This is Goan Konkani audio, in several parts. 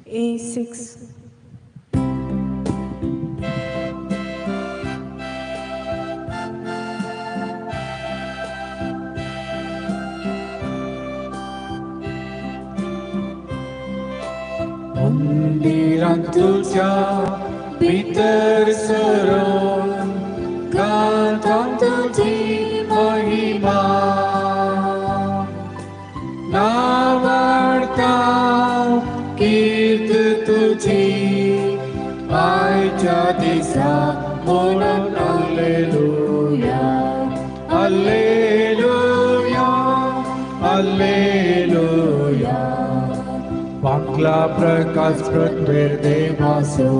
A6. मंदिरांत तुज्या भितर सरून गाता तुजी महिमा नावाडता कीर्त तुजी आयच्या दिसा म्हणून alleluia alleluia alleluia. Bangla Prakash पृथ्वीर देवासो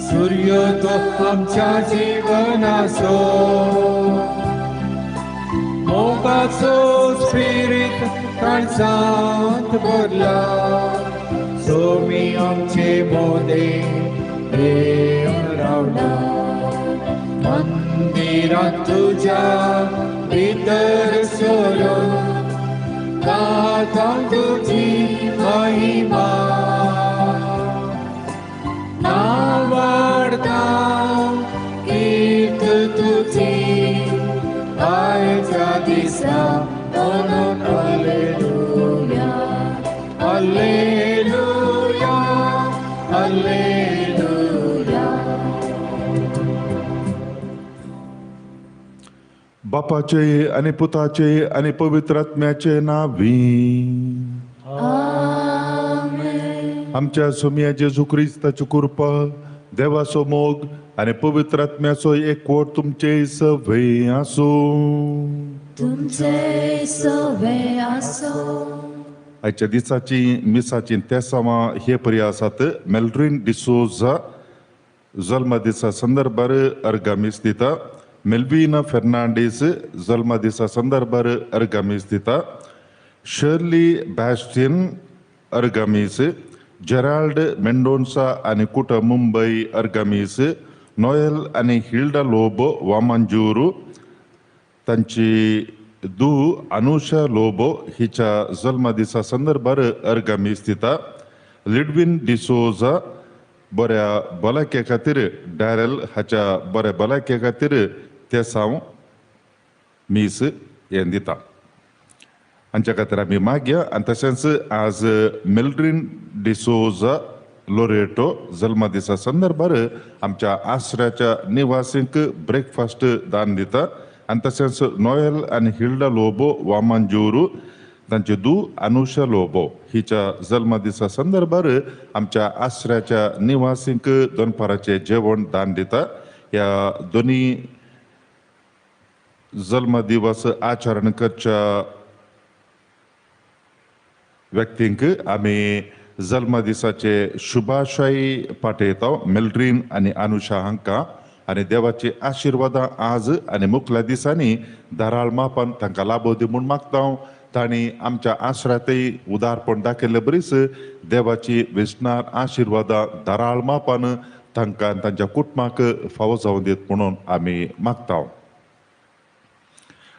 सूर्य तो आमच्या जीवनासो मोगाचो स्पिरीत काळजांत भरला सोमी आमचे मोदे येवन रावला मंदिरांत तुज्या भितर सरून गाता तुजी महिमा नावाडता कीर्त तुजी आयच्या दिसा म्हणून alleluia alleluia alleluia. बापाचे आनी पुताचे आनी पवित्र आत्म्याचे नांवी आमच्या सोमया जेजू क्रिस्ताची कृपा, देवाचो मोग आनी पवित्र आत्म्याचो एकवट तुमचे सवे आसूं. तुमचे सवे आसूं. आयच्या दिसाची मिसाची तेसांवां हे परी आसात. मेल्ड्रीन डिसोजा जल्मदिसा संदर्भार अर्घा मीस दिता. मेल्विना फेर्नांडीस जल्मदिसा संदर्भार अर्घा मीस दिता. शर्ली बॅस्टिन अर्घा मीस. जेराल्ड मेंडोन्सा आनी कुटा मुंबय अर्घा मीस. नोएल आनी हिल्डा लोबो वामंजूरू तांची दू अनुषा लोबो हिच्या जल्मदिसा संदर्भार अर्घा मीस दिता. लिडविन डिसोजा बऱ्या भलायके खातीर, डॅरल हाच्या बऱ्या भलायके खातीर तेसांव मीस हें दिता. हांच्या खातीर आमी मागया. आनी तशेंच आज मेल्ड्रीन डिसोजा लोरेटो जल्मदिसा संदर्भार आमच्या आसऱ्याच्या निवासींक ब्रेकफास्ट दान दिता. आनी तशेंच नोएल आनी हिल्डा लोबो वामंजूरू तांचे दू अनुषा लोबो हिच्या जल्मदिसा संदर्भार आमच्या आसऱ्याच्या निवासींक दनपाराचें जेवण दान दिता. ह्या दोनी जल्मदिवस आचरण करच्या व्यक्तींक आमी जल्मदिसाचे शुभाशय पाठयता, मेल्ड्रीन आनी अनुषा हांकां. आनी देवाची आशिर्वादां आज आनी मुखल्या दिसांनी धाराळ मापान तांकां लाभो दी म्हूण मागता. तांणी आमच्या आसऱ्यांतय उदारपण दाखयल्ले बरीच देवाची वेसनार आशिर्वादां धाराळ मापान तांकां तांच्या कुटुंबाक फावो जावन दीत म्हणून आमी मागता.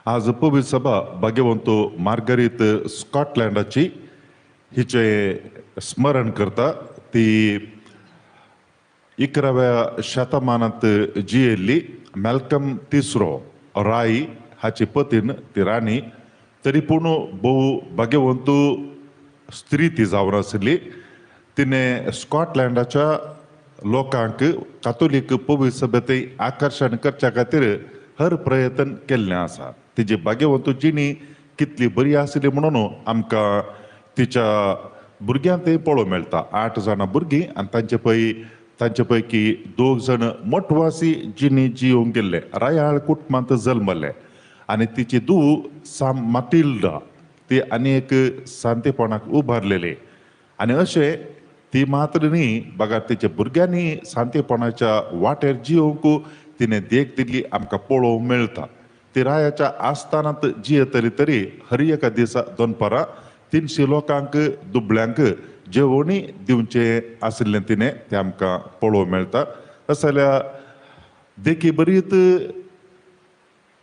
आज पवित्र सभा भाग्यवंत मार्गरीत स्कॉटलँडाची हिचें स्मरण करता. ती 11व्या शतमानांत जियेल्ली. मॅल्कम तिसरो राय हाची पतीन ती राणी, तरी पूण भोव भाग्यवंत स्त्री ती जावन आशिल्ली. तिणें स्कॉटलँडाच्या लोकांक कातोलीक पवित्र सभेंतय आकर्शण करच्या खातीर हर प्रयत्न केल्लें आसा. तिजी भाग्यवंत जिणी कितली बरी आशिल्ली म्हणून आमकां तिच्या भुरग्यांतय पळोवंक मेळटा. 8 जाणां भुरगीं आनी तांचे पैकी 2 जाण मठवासी जिणी जियोंक गेल्ले, रायाळ कुटुंबांत जल्मले. आनी तिची धूव साम माटिल्डा ती आनी एक सांतेपणाक उबारलेली. आनी अशें ती मात्र न्ही बगर तिच्या भुरग्यांनी सांतेपणाच्या वाटेर जियोंक तिणें देख दिल्ली आमकां पळोवंक मेळटा. ती रायाच्या आस्थानांत जियेतली तरी हर एका दिसा दनपारां 300 लोकांक दुबळ्यांक जेवणी दिवचें आशिल्लें तिणें तें आमकां पळोवंक मेळटा. तशें जाल्यार देखी बरीत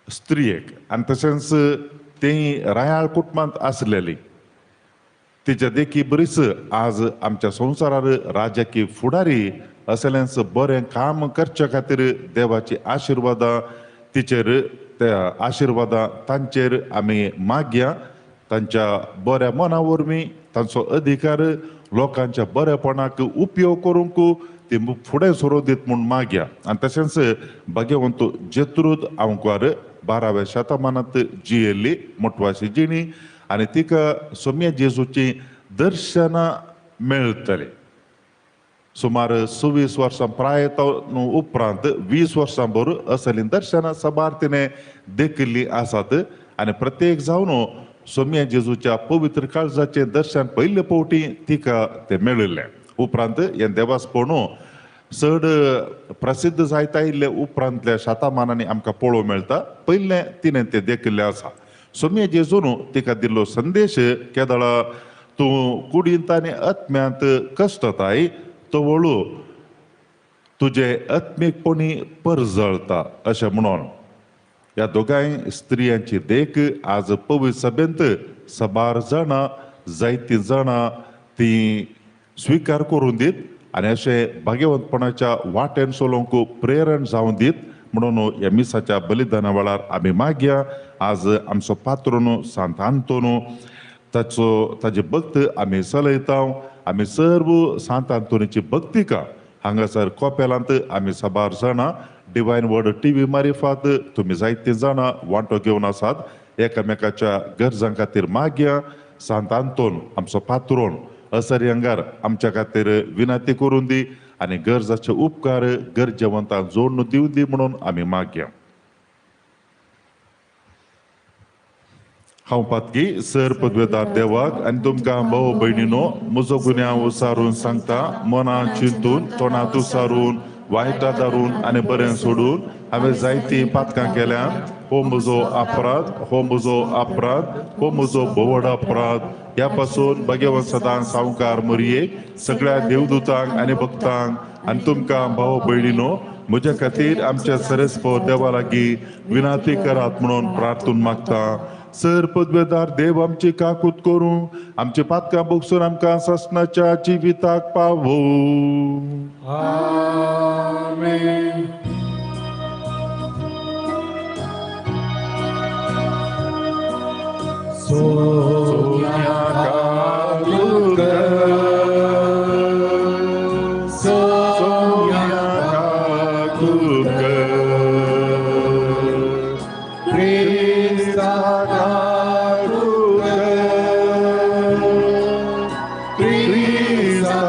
स्त्रियेक आनी तशेंच तें रायाळ कुटुंबांत आसलेली. तिच्या देखी बरीच आज आमच्या संवसारार राजकीय फुडारी असल्यांच बरें काम करच्या खातीर देवाची आशिर्वादां तिचेर, त्या आशिर्वादां तांचेर आमी मागया. तांच्या बऱ्या मना वरवीं तांचो अधिकार लोकांच्या बरेपणाक उपयोग करूंक ती फुडें सरून दीत म्हूण मागया. आनी तशेंच भाग्यवंत जेत्रूद आंवकार 12व्या शतमानांत जियेल्ली मोटवाशी जिणी आनी तिका सोम्या जेजूची दर्शनां मेळटली. सुमार 26 वर्सां प्राय उपरांत 20 वर्सां भर असलीं दर्शनां साबार तिणें देखिल्लीं आसात. आनी प्रत्येक जावन सोम्या जेजूच्या पवित्र काळजाचें दर्शन पयले फावटी तिका तें मेळिल्लें. उपरांत हें देवासपण चड प्रसिद्ध जायत आयिल्ले उपरांतल्या शतमानांनी आमकां पळोवंक मेळटा. पयलें तिणें तें देखिल्लें आसा. सोम्या जेजून तिका दिल्लो संदेश केदळा तूं कुडींत आनी आत्म्यांत कश्टताय तवळू तुजें आत्मीकपणी परजळता अशें म्हणून. ह्या दोगांय स्त्रियांची देख आज पवित्र सभेंत साबार जाणां, जायतीं जाणां ती स्विकार करून दीत आनी अशें भाग्यवंतपणाच्या वाटेन चलोवंक प्रेरण जावन दीत म्हणून ह्या मिसाच्या बलिदाना वेळार आमी मागया. आज आमचो पात्रोन सांत आंतोन ताचो ताजी भक्त आमी चलयता. आमी सर्व सांत आंतोनीची भक्तिका हांगासर कोपेलांत आमी साबार जाणां डिवायन वर्ड टीव्ही मारिफात तुमी जायतीं जाणां वांटो घेवन आसात. एकामेकाच्या गरजां खातीर मागया. सांत आंतोन आमचो पात्रोन असरी अंगार आमच्या खातीर विनंती करून दी आनी गरजाचे उपकार गरजेवंतांक जोडून दिवं दी म्हणून आमी मागया. हांव पातकी सर पदवेदार देवाक आनी तुमकां भाव भयणीनो म्हजो गुन्यांव उसारून सांगता. मनां चिंतून तोंडांत उसारून वायटा दारून आनी बरें सोडून हांवें जायतीं पातकां केल्या. हो म्हजो अपराध, हो म्हजो अपराध, हो म्हजो भोवड अपराध. ह्या पासून भगवंत सदां सावकार मरयेक सगळ्या देवदूतांक आनी भक्तांक आनी तुमकां भाव भयणीनो म्हज्या खातीर आमच्या सरस्पत देवा लागीं विनंती करात म्हणून प्रार्थून मागता. सर पदवेदार देव आमची काकूत करूं, आमची पातकां भोगसून आमकां सासणाच्या जिविताक पावो. आमेन. सोम्या काकूत कर, सोम्या काकूत कर, क्रिस्ता काकूत कर, क्रिस्ता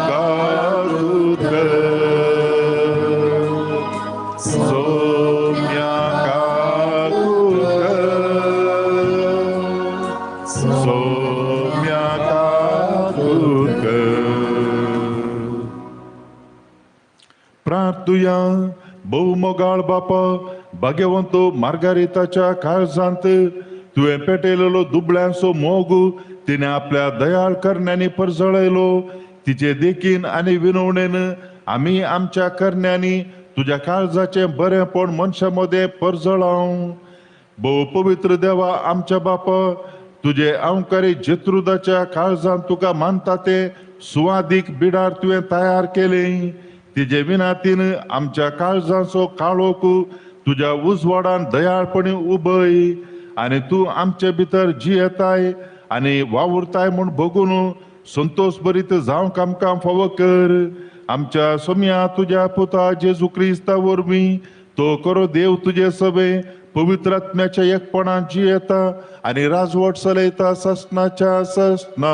काकूत कर, सोम्या काकूत कर, सोम्या काकूत कर. प्रार्थुया. भोव मोगाळ बापा भाग्यवंत मार्गारिताच्या काळजांत तुवें पेटयलेलो दुबळ्यांचो मोग तिणें आपल्या दयाळ करण्यांनी परजळयलो. तिचे देखीन आनी विनवणेन आमी आमच्या करण्यांनी तुज्या काळजाचें बरेंपण मनशां मदें परजळावं. भोव पवित्र देवा आमच्या बापा तुजे अंवकारी जेत्रुदाच्या काळजान तुका मानता ते सुवादीक बिडार तुवें तयार केलें. तिजे विनातीन आमच्या काळजाचो काळोख तुज्या उजवाडान दयाळपणी उबय आनी तूं आमचे भितर जियेताय आनी वावुरताय म्हूण बगून संतोश बरीत जावंक आमकां फावो कर. आमच्या सोम्या तुज्या पुता जेजू क्रिस्ता वरवीं तो करो देव तुजे सभे पवित्र आत्म्याच्या एकपणान जियेता आनी राजवट चलयता ससनाच्या ससना.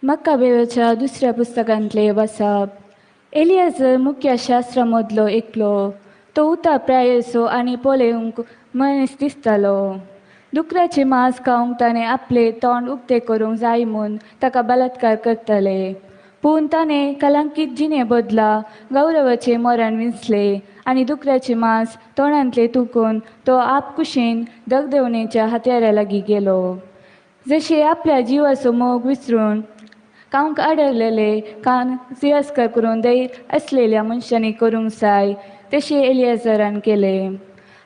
मक्काबेवाच्या दुसऱ्या पुस्तकांतले वसाप. एलियाजर मुख्य शास्त्रा मदलो एकलो. तो उता प्रायेचो आनी पळोवंक मनीस दिसतालो. दुकराचे मांस खावंक ताणें आपलें तोंड उक्तें करूंक जाय म्हूण ताका बलात्कार करताले. पूण ताणें कलंकीत जिणे बदला गौरवाचें मरण विंचलें आनी दुकराचें मांस तोंडांतलें तुकून तो आपकुशीन दगदेवणेच्या हत्यारा लागीं गेलो. जशें आपल्या जिवाचो मोग विसरून खावंक आडलेले कान तिरस्कार करून दैर आसलेल्या मनशांनी करूंक जाय तशें एलियाजरान केलें.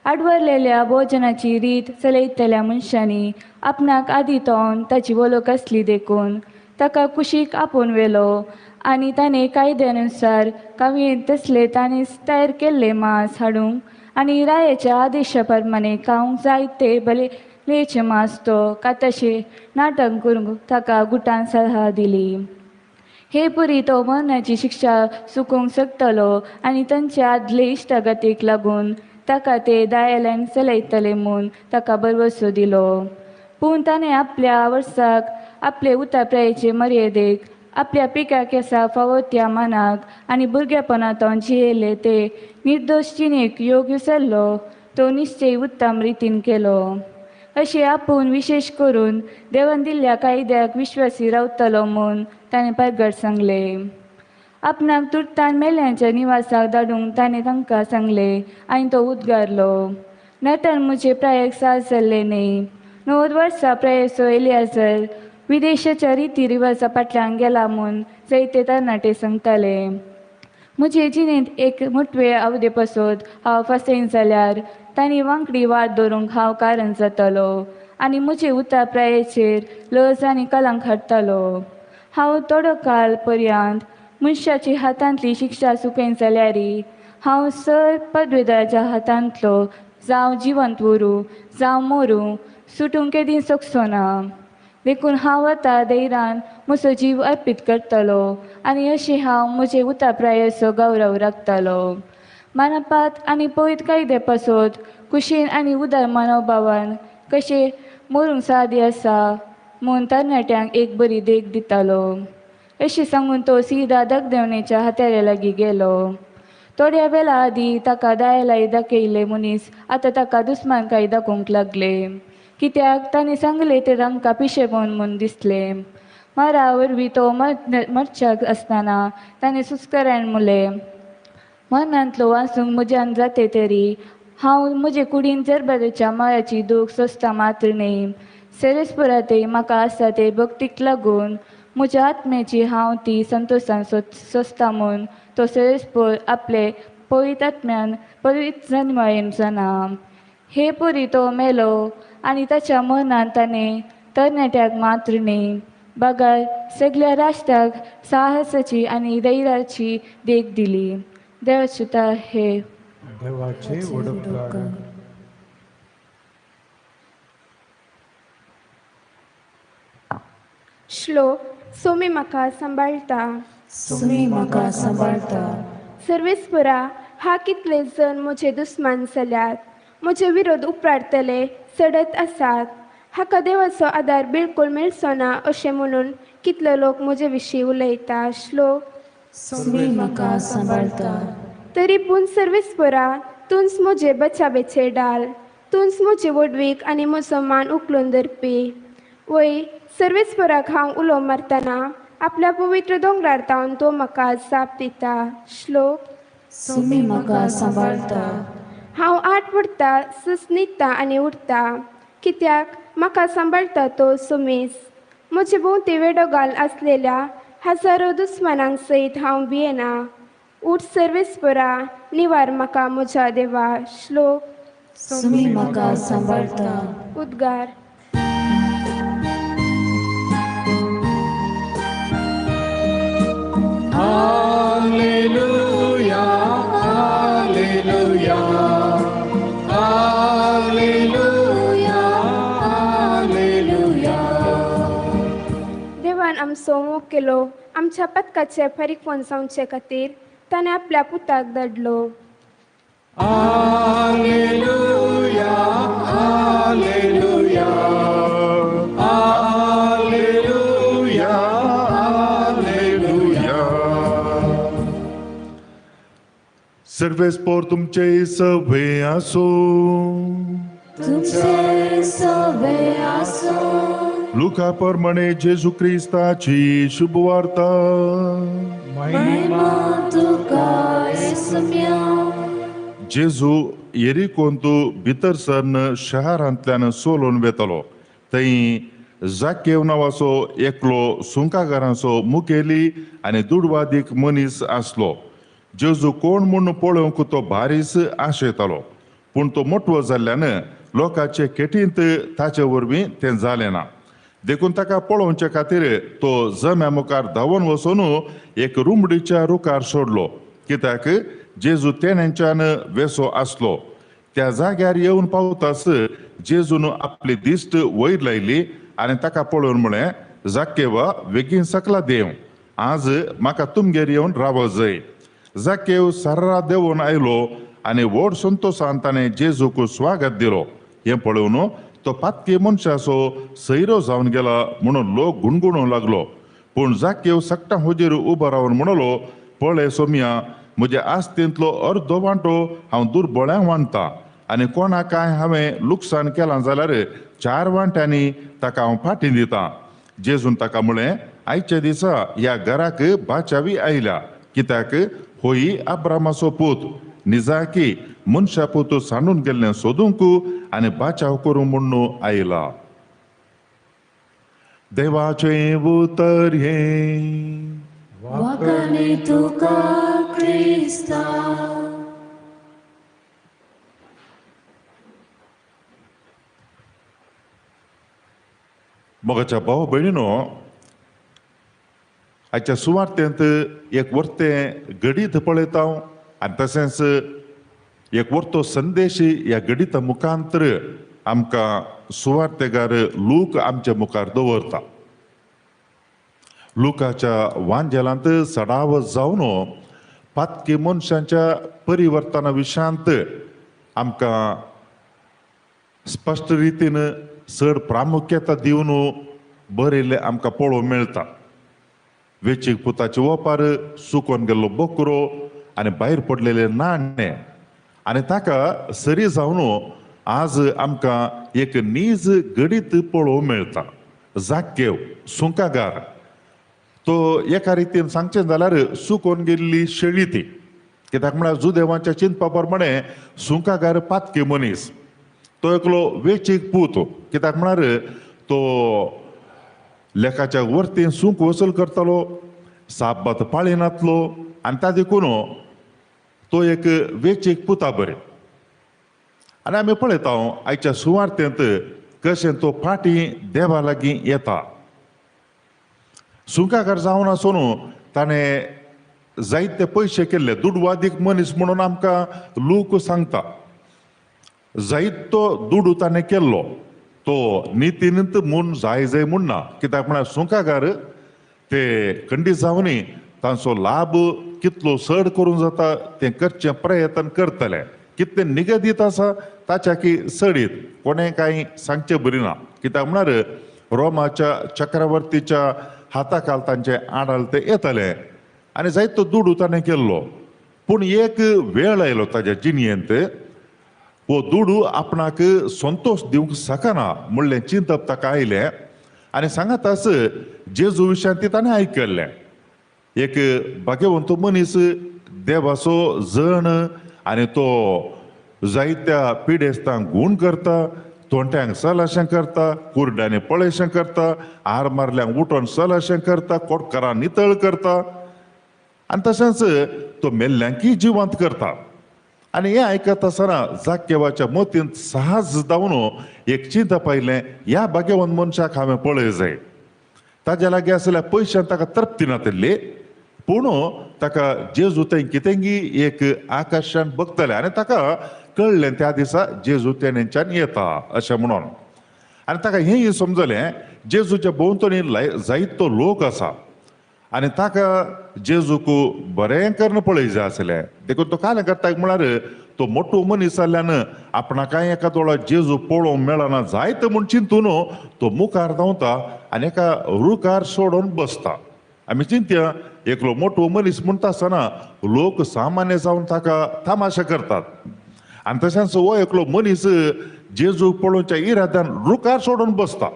आडवरलेल्या भोजनाची रीत चलयतल्या मनशांनी आपणाक आदी तोंड ताची वळख आसली देखून ताका कुशीक आपोवन व्हेलो आनी ताणें कायद्यानुसार कावयेंत तसले ताणें तयार केल्लें मांस हाडूंक आनी रायाच्या आदेशा प्रमाणे खावंक जाय ते बलेचें मांस तो काताशें नाटक करूंक ताका गुटान सलाह दिली. हे पुरी तो मरणाची शिक्षा चुकोवंक शकतलो आनी तांच्या आदले इश्टागतीक लागून ताका ते दयाल्यान चलयतले म्हूण ताका भरवसो दिलो. पूण ताणें आपल्या वर्साक आपले उताप्रायेचे मर्यादेक आपल्या पिक्या केसा फावो त्या मानाक आनी भुरगेपणांत जियेले ते निर्दोश जिणेक योग्य सरलो तो निश्चय उत्तम रितीन केलो. अशें आपूण विशेश करून देवान दिल्ल्या कायद्याक विश्वासी रावतलो म्हूण ताणें परगट सांगलें. आपणाक तुर्तान मेल्यांच्या निवासाक धाडूंक ताणें तांकां सांगलें आनी तो उद्गारलो, नटन म्हजे प्रायेक साज जाल्लें न्ही. 90 वर्सां प्रायेचो एलियाजर विदेशाच्या रिती रिवाजा फाटल्यान गेला म्हूण जायते तरणाटे सांगताले. म्हजे जिणेंत एक मोटवे आवदे पासत हांव फसयन जाल्यार तांणी वांकडी वाट दवरूंक हांव कारण जातलो आनी म्हजे उतार प्रायेचेर लज आनी कलंक हाडटलो. हांव थोडो काळ पर्यंत मनशाच्या हातांतली शिक्षा चुकयन जाल्यारय हांव सर पदवेदाराच्या हातांतलो जावं जिवंत उरूं जावं मरूं सुटूंक केदीं शकचो ना. देखून हांव आतां धैर्यान म्हजो जीव अर्पीत करतलो आनी अशें हांव म्हजे उताप्रायेचो गौरव राखतलो. मानपात आनी पवित्र कायदे पासत कुशीन आनी उदार मनोभावान कशें मरूंक सादी आसा म्हूण तरणाट्यांक एक बरी देख दितालो. अशें सांगून तो सीधा दगदेवणेच्या हात्याऱ्या लागीं गेलो. थोड्या वेळा आदीं ताका दयालाई दाखयल्ले मनीस आतां ताका दुस्मानकाय दाखोवंक लागले, कित्याक ताणें सांगलें तें तांकां पिशेपण म्हूण दिसलें. मारा वरवीं तो मरच्याक आसतना ताणें सुस्कारान म्हणलें, मरणांतलो वाचूंक म्हज्यान जाते तरी हांव म्हजे कुडीन जरबरेच्या माराची दूख सोंसता मात्र न्ही, सेरेस्पुरांतय म्हाका आसा ते भक्तीक लागून म्हज्या आत्म्याची हांव ती संतोशान सोंसता म्हूण तो सेरेस्पोर आपले पवित्र आत्म्यान पवित्र जन्मायेन जाणा. हे पुरी तो मेलो आनी ताच्या मरणान ताणें तरणाट्याक मात्र न्ही बगर सगळ्या राष्ट्राक साहसाची आनी धैर्याची देख दिली. देवाचे हे देवाचे उपकार. श्लोक. सोमी म्हाका सांबाळटा, सोमी म्हाका सांबाळटा. सर्वेस्परा हा कितले जण म्हजे दुस्मान जाल्यात, म्हजे विरोध उपराटतले चडत आसात. हाका देवाचो आदार बिलकूल मेळचो ना अशें म्हणून कितले लोक म्हजे विशीं उलयता. श्लोक. सोमी म्हाका सांबाळटा. तरी पूण सर्वेस्परा तूंच म्हजे बचावेचे डाल, तूंच म्हजी व्हडवीक आनी म्हजो मान उखलून धरपी. वय सर्वेस्पराक हांव उलो मारतना आपल्या पवित्र दोंगरार तावन तो म्हाका जाप दिता. श्लोक. सोमी म्हाका सांबाळटा. हांव आठ पडटा, सुस न्हिदता आनी उठता, कित्याक म्हाका सांबाळटा तो सुमीस. म्हजे भोंवती वेडोगाल आसलेल्या हजारो दुस्मानांक सयत हांव भियेना. उठ सर्वेस्परा निवार म्हाका म्हज्या देवा. श्लोक. सोमी म्हाका सांबाळटा. उद्गार. Hallelujah, hallelujah, hallelujah, hallelujah. देवान आमचो मोग केलो, आमच्या पदकाचे फारीकपण जावचे खातीर ताणें आपल्या पुताक धाडलो. Hallelujah, hallelujah, hallelujah, hallelujah. सर्वेस्पोर तुमचे सवे आसो, तुमचे सवे आसो. लुका प्रमाणे जेजू क्रिस्ताची शुभवार्ता. महिमा तुका येसुम्या. जेजू येरिकोंतू भितर सरन शहरांतल्यान सोलोवन वेतलो. थंय जाकेव नांवाचो एकलो सुंकागारांचो मुखेली आनी दुडवादीक मनीस आसलो. जेजू कोण म्हूण पळोवंक तो बारीस आशेतालो, पूण तो मोटवो जाल्ल्यान लोकांचे केटींत ताचे वरवीं तें जालें ना. देखून ताका पळोवचे खातीर तो जम्या मुखार धांवन वचून एक रुमडीच्या रुखार सोडलो, कित्याक जेजू तेण्यांच्यान वेसो आसलो. त्या जाग्यार येवन पावतास जेजून आपली दिश्ट वयर लायली आनी ताका पळोवन म्हळें, जाकेवा बेगीन सकला देव, आज म्हाका तुमगेर येवन रावो जाय. जाकेव सर्रा देंवून आयलो आनी व्हड संतोशान ताणें जेजूक स्वागत दिलो. हें पळोवन तो पातकी मनशाचो सैरो जावन गेला म्हणून लोक गुणगुणूंक लागलो. पूण जाकेव सगटां हुजीर उबो रावन म्हणलो, पळय सोमया, म्हज्या आस्तेंतलो अर्दो वांटो हांव दुर्बळ्यांक वांट्टा आनी कोणाक कांय हांवें लुकसाण केलां जाल्यार 4 वांट्यांनी ताका हांव फाटीं दितां. जेजून ताका म्हळें, आयच्या दिसा ह्या घराक बाचावी आयल्या, कित्याक होई अब्रामाचो पूत. निजाकी मनशा पूत सांडून गेल्लें सोदूंक आनी बाचाव करूंक म्हूण आयला. देवाचें उतर हें. वाखाणे तुका क्रिस्ता. मोगाच्या भाव भयणीनो, आयच्या सुवार्तेंत एक वर्तें घडीत पळयता आनी तशेंच एक वर्तो संदेश ह्या घडीता मुखांतर आमकां सुवार्तेगार लूक आमच्या मुखार दवरता. लुकाच्या वांजेलांत सडाव जावन पातकी मनशांच्या परिवर्तना विशयांत आमकां स्पश्ट रितीन चड प्रामुख्यता दिवन बरयल्लें आमकां पळोवंक मेळटा. वेचीक पुताची ओपार, सुकोन गेल्लो बोकरो आनी भायर पडलेले नाणें आनी ताका सरी जावन आज आमकां एक नीज घडीत पळोवंक मेळटा. जाकेव सुंकागार तो एका रितीन सांगचें जाल्यार सुकोन गेल्ली शेळी ती, कित्याक म्हळ्यार जुदेवांच्या चिंतपा प्रमाणे सुंकागार पातकी मनीस, तो एकलो वेचीक पूत, कित्याक म्हळ्यार तो लेखाच्या वरतीन सूंक वसूल करतालो, साबात पाळिनातलो आनी ता देखून तो एक वेचीक पुता बरें. आनी आमी पळयता आयच्या सुवार्तेंत कशें तो फाटीं देवा लागीं येता. सुंकाकार जावन आसून ताणें जायते पयशे केल्ले, दुडवादीक मनीस म्हणून आमकां लोक सांगता. जायतो दुडू ताणें केल्लो, तो नितीनंत म्हूण जाय जाय म्हूण ना, कित्याक म्हळ्यार सुंकागार ते खंडीत जावनी तांचो लाभ कितलो चड करूंक जाता तें करचें प्रयत्न करतले, कितलें निगदीत आसा ताच्या की चडीत कोणें कांय सांगचें बरी ना, कित्याक म्हळ्यार रोमाच्या चक्रवर्तीच्या हाता खाल तांचे आडाल ते येताले आनी जायतो दुडू ताणें केल्लो. पूण एक वेळ आयलो ताज्या जिणयेंत हो दुडू आपणाक संतोश दिवंक शकना म्हणलें चिंतप ताका आयलें आनी सांगाताच जेजू विशयान ती ताणें आयकल्लें. एक भाग्यवंत मनीस देवाचो जण आनी तो जायत्या पिडेस्तांक गूण करता, तोंट्यांक सलाशें करता, कुरड्यांनी पळयशें करता, हार मारल्यांक उठोन सलाशें करता, कोटकारां नितळ करता आनी तशेंच तो मेल्ल्यांकय जिवंत करता. आनी हें आयकत आसतना जाकेवाच्या मतींत सहज जावन एक चिंतप आयलें, ह्या भाग्यवंत मनशाक हांवें पळय जाय. ताज्या लागीं आसल्या पयशान ताका तृप्ती नातिल्ली, पूण ताका जेजू थंय कितेंगी एक आकर्शण बघतलें आनी ताका कळ्ळें त्या दिसा जेजू तेणेच्यान येता अशें म्हणून. आनी ताका हेंय समजलें जेजूच्या भोंवतणी जायतो लोक आसा आनी ताका जेजूक बरें करून पळय जाय आसलें. देखून तो कालें करता म्हळ्यार तो मोटो मनीस जाल्ल्यान आपणाक कांय एका दोळा जेजू पळोवंक मेळना जायत म्हूण चिंतून तो मुखार धांवता आनी एका रुखार सोडून बसता. आमी चिंतया एकलो मोटो मनीस म्हणटा आसतना लोक सामान्य जावन ताका तामाशा करतात आनी तशेंच हो एकलो मनीस जेजू पळोवच्या इराद्यान रुखार सोडून बसता.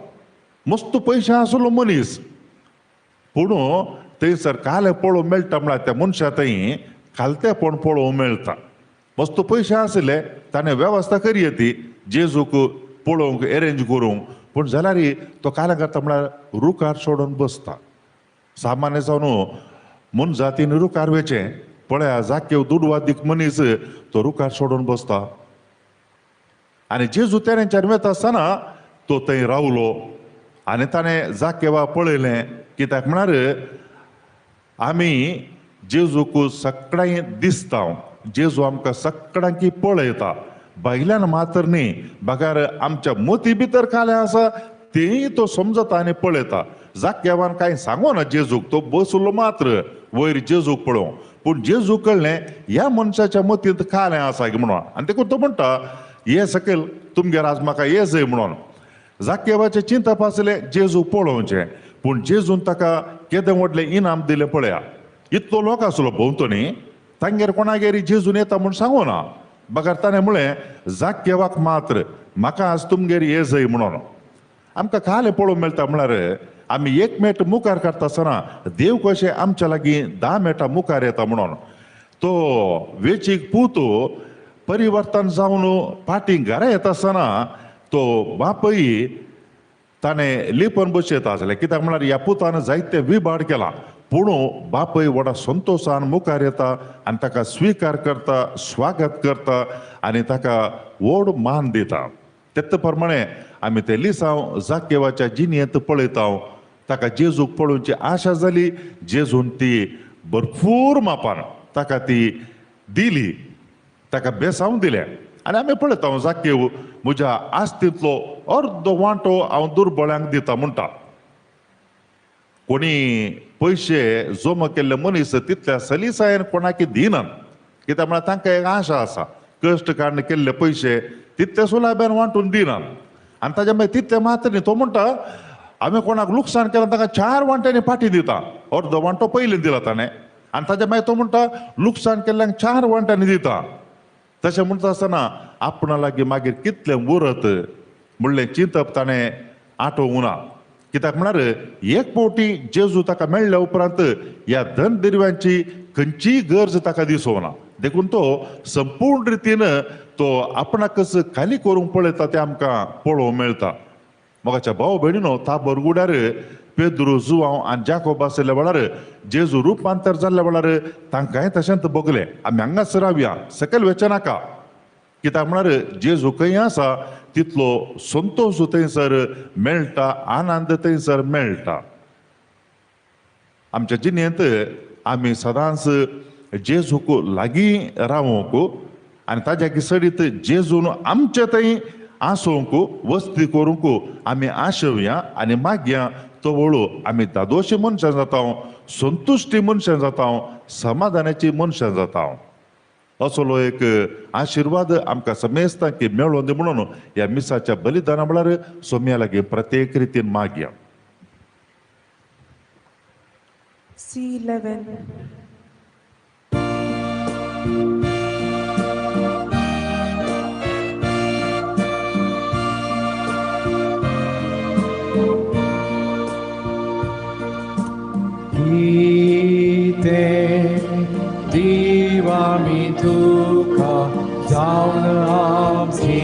मस्त पयशे आसलो मनीस, पूण थंयसर कालें पळोवंक मेळटा म्हळ्यार त्या मनशा थंय खालतेपण पळोवंक मेळटा. मस्त पयशे आसले ताणें वेवस्था करये ती जेजूक पळोवंक एरेंज करूंक, पूण जाल्यार तो कालें करता म्हळ्यार रुखार सोडून बसता. सामान्य जावन मनजातीन रुखार वेचें, पळया जाकेव दुडवादीक मनीस तो रुखार सोडून बसता आनी जेजू तेरेंच्यान वता आसतना तो थंय रावलो आनी ताणें जाकेवा पळयलें. कित्याक म्हळ्यार आमी जेजूक सगळ्यांक दिसता, जेजू आमकां सगळ्यांकी पळयता, भायल्यान मात्र न्ही बगर आमच्या मोती भितर कालें आसा तेंय तो समजता आनी पळयता. जाकेवान कांय सांगो ना जेजूक, तो बसलो मात्र वयर जेजूक पळोवंक, पूण जेजूक कळ्ळें ह्या मनशाच्या मतींत कालें आसा म्हणून आनी देखून तो म्हणटा ये सकयल तुमगेर आज म्हाका ये जय म्हणून. जाकेवाचें चिंतप आसलें जेजू पळोवचें, पूण जेजून ताका केदें व्हडलें इनाम दिलें पळया. इतलो लोक आसलो भोंवतणी, तांगेर कोणागेर जेजून येता म्हूण सांगू ना, बगर ताणें म्हळें जाकेवाक मात्र म्हाका आज तुमगेर ये जय म्हणून. आमकां कालें पळोवंक मेळटा म्हळ्यार आमी एक मेट मुखार काडटा आसतना देव कशें आमच्या लागीं 10 मेटां मुखार येता म्हणून. तो वेचीक पूत परिवर्तन जावन फाटीं घरा येता आसतना तो बापय ताणें लिपून बसयता आसलें. कित्याक म्हळ्यार ह्या पुतान जायते विबाड केला, पूण बापय व्हडा संतोशान मुखार येता आनी ताका स्विकार करता, स्वागत करता आनी ताका व्हड मान दिता. तेच प्रमाणे आमी ते लिसांव जाकेवाच्या जिणेंत पळयता, ताका जेजूक पळोवची आशा जाली, जेजून ती भरपूर मापान ताका ती दिली, ताका बेसांव दिलें. आनी आमी पळयता जाकेव म्हज्या आस्तींतलो अर्दो वांटो हांव दुर्बळ्यांक दिता म्हणटा. कोणी पयशे जमा केल्ले मनीस तितल्या सलीसायेन कोणाक दिनात, कित्याक म्हळ्यार तांकां एक आशा आसा, कश्ट काडून केल्ले पयशे तितले सुलाब्यान वांटून दिनात. आनी ताज्या मागीर तितले मात्र न्ही, तो म्हणटा हांवें कोणाक लुकसाण केलां ताका 4 वांट्यांनी फाटीं दिता, अर्दो वांटो पयलीं दिला ताणें आनी ताज्या मागीर तो म्हणटा लुकसाण केल्ल्यांक 4 वांट्यांनी दिता. तशें म्हणटा आसतना आपणा लागीं मागीर कितलें उरत म्हणलें चिंतप ताणें आठोवंक ना. कित्याक म्हळ्यार एक फावटी जेजू ताका मेळ्ळ्या उपरांत ह्या धन दिरव्यांची खंयचीय गरज ताका दिसोना, देखून तो संपूर्ण रितीन तो आपणाकच खाली करूंक पळयता तें आमकां पळोवंक मेळटा. मोगाच्या भाव भयणीनो, ताबर गुड्यार पेद्रू, जुवांव आनी जाकोब आशिल्ल्या वेळार जेजू रुपांतर जाल्ल्या वेळार तांकांय तशेंच भोगलें. आमी हांगाच रावया, सकयल वचें नाका, कित्याक म्हळ्यार जेजू खंय आसा तितलो संतोश थंयसर मेळटा, आनंद थंयसर मेळटा. आमच्या जिणेंत आमी सदांच जेजूक लागीं रावंक आनी ताज्या सडीत जेजून आमचे थंय आसोवंक, वस्ती करूंक आमी आशेवया आनी मागया तो वळू आमी दादोशी मनशां जाता, संतुश्टी मनशां जाता, समाधानाची मनशां जाता. असलो एक आशिर्वाद आमकां समेस्तांक मेळोवन दी म्हणून ह्या मिसाच्या बलिदाना म्हळ्यार सोम्या लागीं प्रत्येक रितीन मागया. C11. दिवामी तुका जावन आमची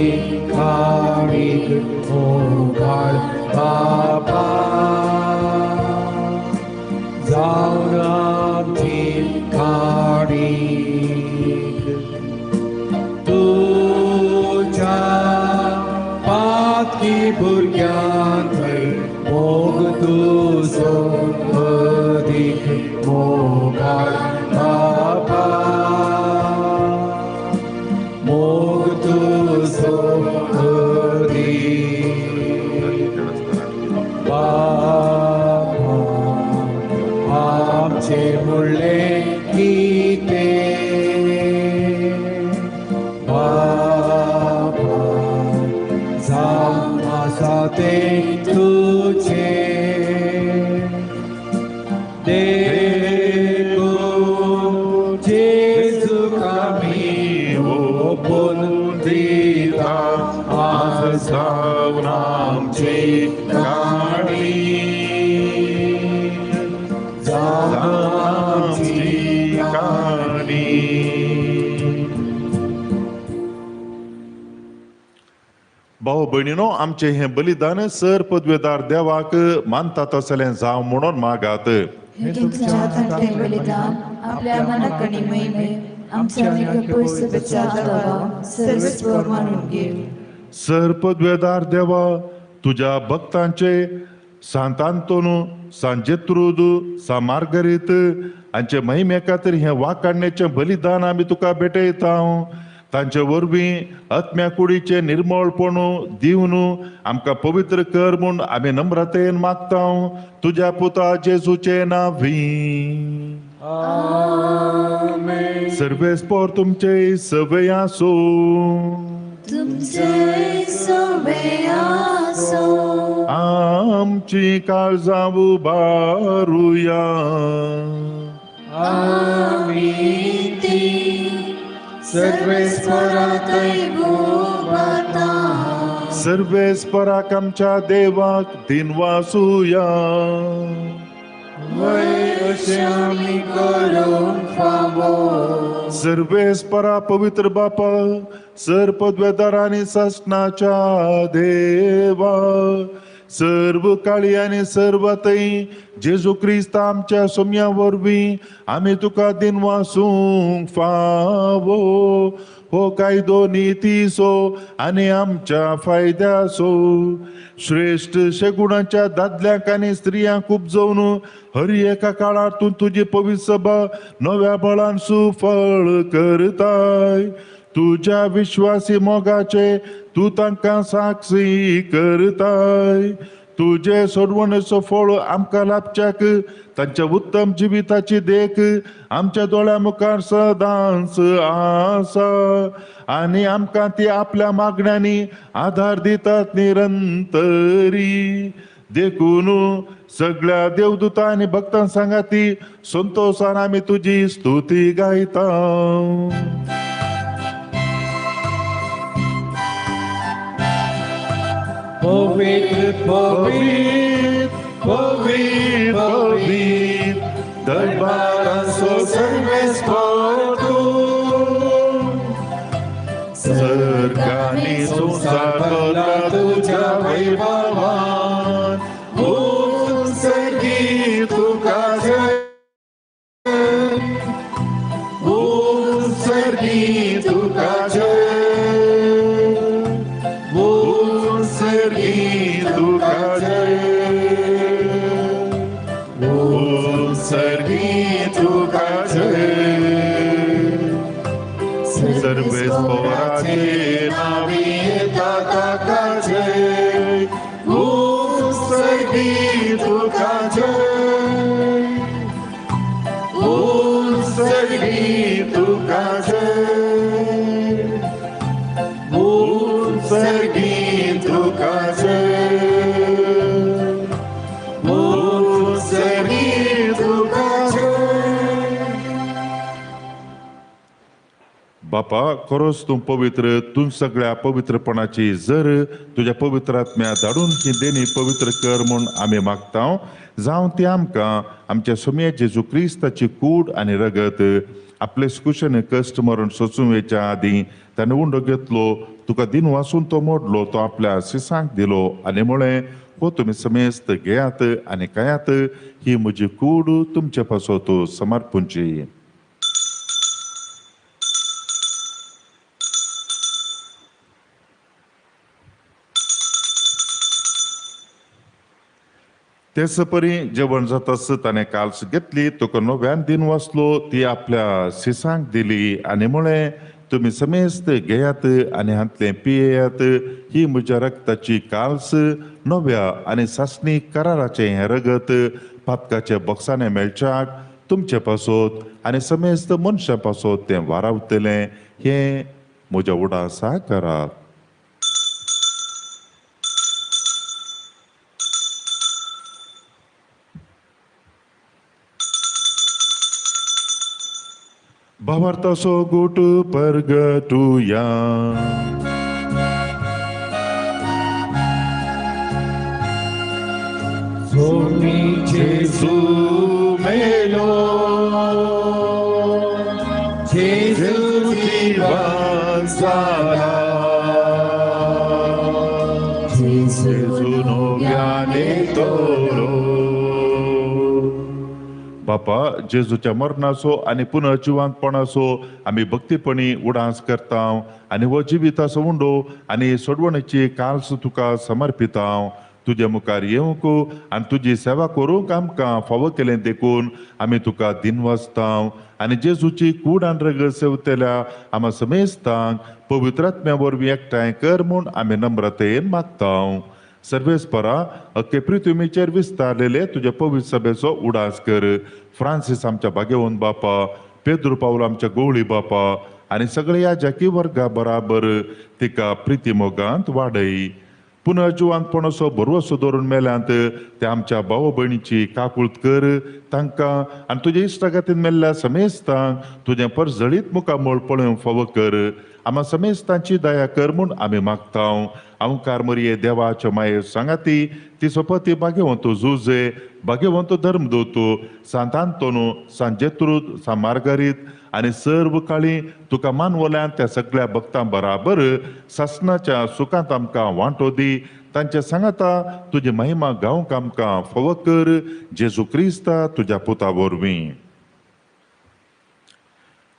काळीक मोगाळ बाबा, जावन आमची काळीक तुज्या पातकी भुरग्यांक मोग तुजो अदीक मोगाळ बाबा, मोग तुजो अदीक बाबा, आमचे मुळ्ळे कितें बाबा, जावन आसा तें तुजें देखून जेजूक आमी ओपून दिता आज जावन आमची काणी, जावन आमची काणी. भाव भयणीनो, आमचें हें बलिदान सर पदवेदार देवाक मानतात असलें जावं म्हणून मागात. हे तुमच्या हातांतलें बलिदान आपल्या मनाकणी महिमे आमच्या पवित्र दावा सर्वेस्पर मानून घे. सर पदवेदार देवा, तुज्या भक्तांचे सांतांतोनू, सांजेत्रुद, सा मार्गरीत हांचे महिमे खातीर हें वाकाडण्याचें बलिदान आमी तुका भेटयता. तांचे वरवीं आत्म्या कुडीचें निर्मळपण दिवन आमकां पवित्र कर म्हूण आमी नम्रतेन मागता तुज्या पुता जेजूचे नांवी. सर्वेस्पर तुमचे सवे आसूं. तुमचे सवे आसूं. आमची काळजां उबारुया. आमी ती सर्वेस्पराकय उबारता. सर्वेस्पराक आमच्या देवाक दिनवासुया. सर्वेस्परा पवित्र बापा, सर पदवेदार आनी सासणाच्या देवा, सर्व काळी आनी सर्व थंय जेजू क्रिस्त आमच्या सोम्या वरवीं आमी तुका दिनवासूंक फावो. हो कायदो नितीचो आनी आमच्या फायद्याचो. श्रेश्ठ शेगुणाच्या दादल्यांक आनी स्त्रियांक उपजोवन हर एका काळार तूं तुजी पवित्र सभा नव्या बळान सुफळ करताय. तुज्या विश्वासी मोगाचे तूं तांकां साक्षी करताय. तुजे सोडवणेचो फळ आमकां लाभच्याक तांच्या उत्तम जिविताची देख आमच्या दोळ्या मुखार सदांच आसा आनी आमकां ती आपल्या मागण्यांनी आधार दितात निरंतरी. देखून सगळ्या देवदूतां आनी भक्तां सांगाती संतोषान आमी तुजी स्तुती गायता. पवित्र पवित्र पवित्र पवित्र दरबाराचो सर्वेस्पर तूं. सर्गांनी संवसार भरला तुज्या वैभवान. उत्सर्गी तुका जय, उत्सर्गी तुका जय, उत्सर्गी तुका जय, उत्सर्गी तुका जय. सर्वेस्पराचे नावी येता ताका जय, उत्सर्गी तुका जय, उत्सर्गी तुका जय, उत्सर्गी तुका जय, उत्सर्गी तुका जय. बापा, खरोच तूं पवित्र, तूं सगळ्या पवित्रपणाची जर तुज्या पवित्र आत्म्या धाडून ही देणी पवित्र कर म्हूण आमी मागता. जावं ती आमकां आमच्या सोम्या जेजू क्रिस्ताची कूड आनी रगत आपले कुशन कश्ट मरण सोसूं वेच्या आदीं ताणें उंडो घेतलो, तुका दिन वासून तो मोडलो, तो आपल्या शिसांक दिलो आनी म्हळें, हो तुमी समेस्त घेयात आनी खायात, ही म्हजी कूड तुमचे पासत समर्पूंची. तेच परी जेवण जातास ताणें काल्स घेतली, तुका नव्यान दिन वाचलो, ती आपल्या शिसांक दिली आनी म्हळें, तुमी समेस्त घेयात आनी हांतलें पियेयात, ही म्हज्या रक्ताची काल्स नव्या आनी सासणी कराराचें हें रगत पातकाच्या बॉक्सांनी मेळच्याक तुमचे पासत आनी समेस्त मनशां पासत तें वारावतलें. हें म्हज्या उडासा करात. भावार्थाचो गोट परगटुया. सोमी जेजू मेलो, जेजू जिवन जाला, जेजू नव्याने तोरो. बापा, जेजूच्या मरणाचो आनी पुनर्जिवंतपणाचो आमी भक्तीपणी उडास करता आनी हो जिविताचो उंडो आनी सोडवणेची काल्स तुका समर्पिता. तुजे मुखार येवंक आनी तुजी सेवा करूंक आमकां फावो केलें देखून आमी तुका दिनवासता आनी जेजूची कूड आनी रगत सेवतल्या आमा समेस्तांक पवित्र आत्म्या वरवीं एकठांय कर म्हूण आमी नम्रतेन मागता. सर्वेस्परा, अख्खे पृथ्वीचेर विस्तारलेले तुज्या पवित्र सभेचो उडास कर. फ्रांसीस आमच्या भाग्यवंत बापा, पेद्रू पावल आमच्या गोवळी बापा आनी सगळ्या जाकी वर्गा बराबर तिका प्रिती मोगांत वाडय. पुनर्जिवंतपणाचो भरवसो दवरून मेल्यांत ते आमच्या भाव भयणीची काकूळत कर. तांकां आनी तुज्या इश्टागतीन मेल्ल्या समेस्तांक तुजें परजळीत मुखामळ पळोवंक फावो कर. आमा समेस्तांची दया कर म्हूण आमी मागता. अंकार मरिये देवाच्या माये सांगाती ती सोपती भाग्यवंत जुजे, भाग्यवंत धर्मदूत सांत आंतोनू, सांत जेत्रूद, सांत मार्गारीत आनी सर्व काळी तुका मानवल्यान त्या सगळ्या भक्तां बराबर सासनाच्या सुखांत आमकां वांटो दी. तांच्या सांगाता तुजी महिमा गावंक आमकां फावो कर. जेजू क्रिस्ता तुज्या पुता वरवीं.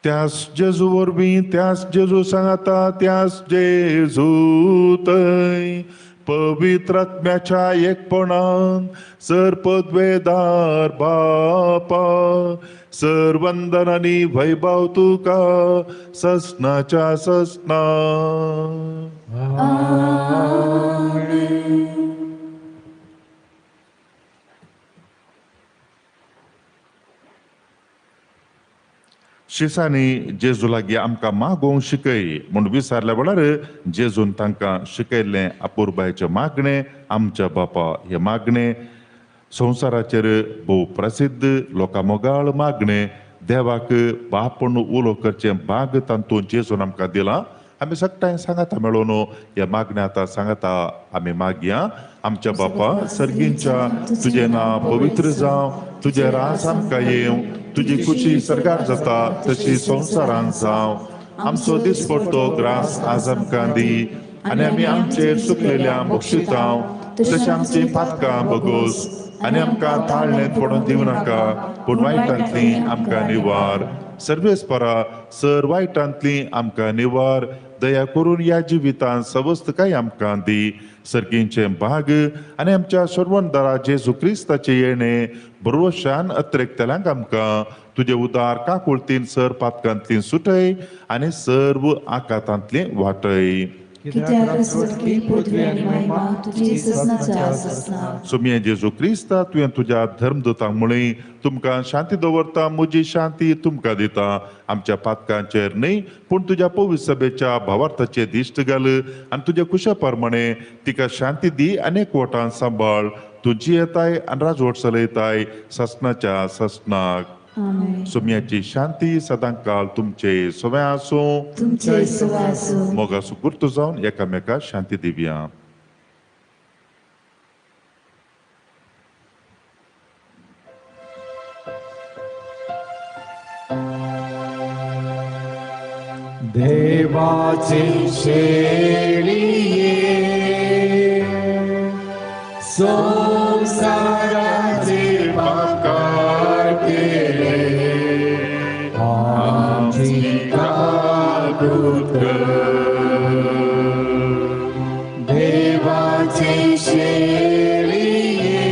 त्यास जेजू वरवीं, त्यास जेजू सांगाता, त्यास जेजू थंय पवित्र आत्म्याच्या एकपणान सर पदवेदार बापा, सर वंदन आनी वैभव तुका ससनाच्या ससना. शिसांनी जेजू लागीं आमकां मागोवंक शिकय म्हूण विचारल्या वेळार जेजून तांकां शिकयल्लें अपुरबायचें मागणें आमच्या बापा. हें मागणें संवसाराचेर भोव प्रसिद्ध लोकां मोगाळ मागणें. देवाक बाप म्हूण उलो करचें भाग तातूंत जेजून आमकां दिलां. आमी सगळ्यांक सांगाता मेळोवन ह्या मागणें आतां सांगाता आमी मागया. आमच्या बापा सर्गींच्या, तुजें नांव पवित्र जावं, तुजें राज आमकां येवं, तुजी खुशी सर्गार जाता तशी संवसारांत जावं. आमचो दिसपडतो ग्रास आज आमकां दी आनी आमी आमचेर चुकलेल्या बक्षितां तशें आमची पातकां बगोस आनी आमकां ताळणेंत पडून दिवं नाका, पूण वायटांतली आमकां निवार. सर्वेस्परा, सर वायटांतली आमकां निवार. दया करून ह्या जिवितांत सवस्तकाय आमकां दी. सर्गींचें भाग आनी आमच्या सर्वंदरा जेजू क्रिस्ताचें येणें भरवशान अत्रेकतल्यांक आमकां तुजे उदार काकुळतीन सर पातकांतली सुटय आनी सर्व आकातांतली वाटय. सोमये जेजू क्रिस्ता, तुवें तुज्या धर्मदूतांक म्हळी, तुमकां शांती दवरता, म्हजी शांती तुमकां दिता. आमच्या पातकांचेर न्हय पूण तुज्या पवित्र सभेच्या भावार्थाचेर दिश्ट घाल आनी तुज्या कुशा प्रमाणे तिका शांती दी आनी एकवटान सांबाळ. तूं जियेताय आनी राजवट चलयताय सासनाच्या सासनाक. सोम्याची शांती सदांकाळ तुमचे सवय आसूं. मोगाचो गुर्त जावन एकामेका शांती दिवया. देवाचे शेळये संसाराचे पाप काडटले, आमची काकूत कर. देवाचे शेळये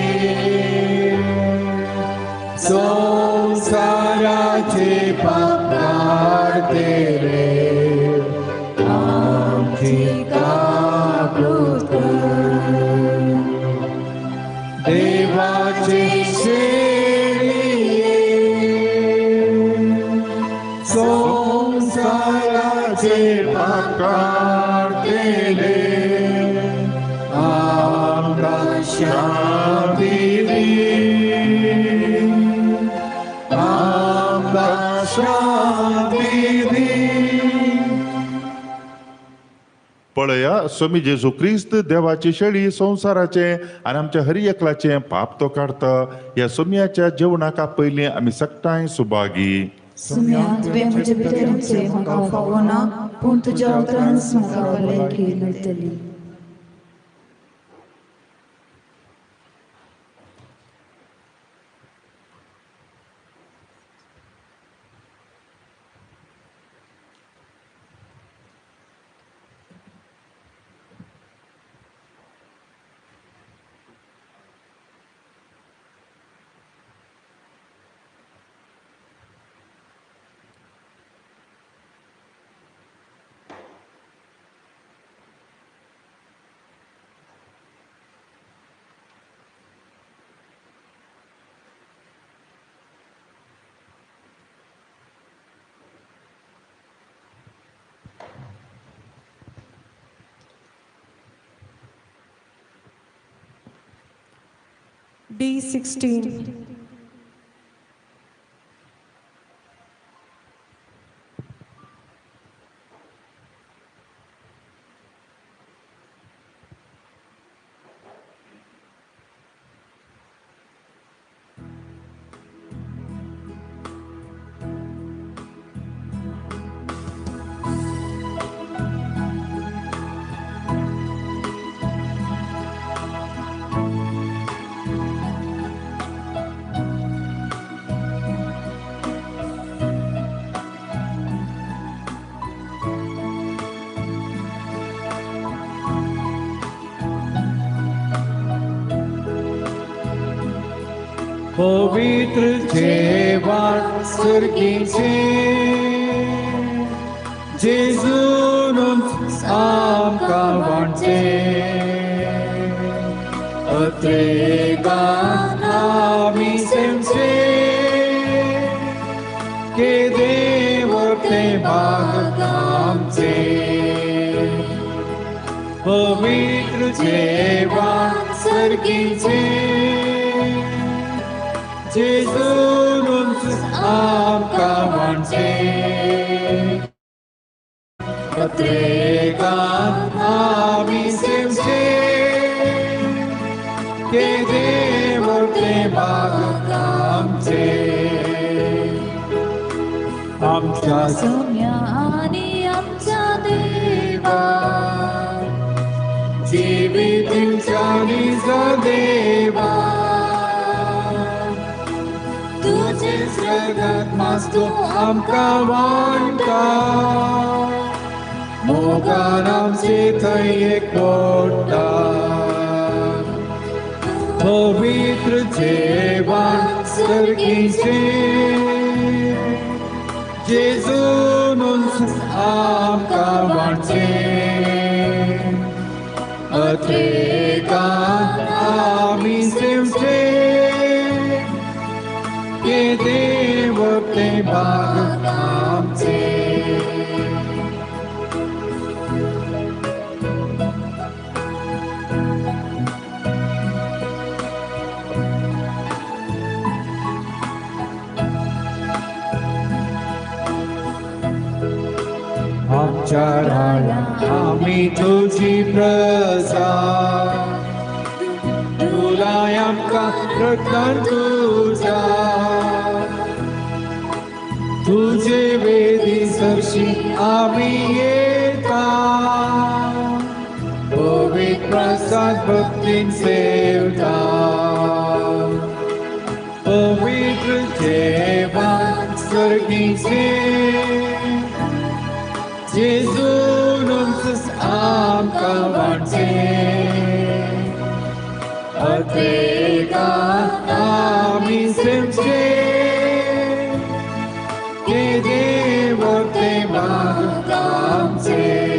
संसाराचे पाप काडटले, आमची काकूत कर. देवाचे शेळये संसाराचे पाप काडटले, आमकां शांती दी, आमकां शांती दी. पळया स्वामी जेजू क्रिस्त देवाची शेळी संवसाराचें आनी आमच्या हरी एकलाचें पाप तो काडटा. ह्या सोम्याच्या जेवणाक पयलीं आमी सगटांय सुभागी. सुम्या, तुवें म्हजे भितर येवचें म्हाका फावना, पूण तुज्या उतरानच म्हाका भलायकी मेळटली. D16. पवित्र जेवण सर्गीचें जेजूनच आमकां वांटचें अत्रेगान आमी सेवचें के देव तें भाग आमचें पवित्र जेवण सर्गीचें जेजूनच आमकां वांटचें अत्रेगान आमी सेवचें के देव तें भाग आमचें आमच्या सोम्या आनी आमच्या देवा जिवीत दिवच्या देवा तुझेच रगत मास्तू आमकां वांटा मोगान आमचे थंय एक पोटा पवित्र जेवण सर्गीचें जेजूनच आमकां वांटचें अत्रेगान आमी सेवचें के देव तें भाग आमचें. आमच्या राया आमी तुजी प्रजा तुलाय आमकां रक्तान तुज्या तुजे वेदी सरशी आमी येता पवित्र प्रसाद भक्तीन सेवता पवित्र जेवण सर्गीचें जेजूनच आमकां वांटचें अत्रेगान आमी सेवचें के देव तें भाग आमचें.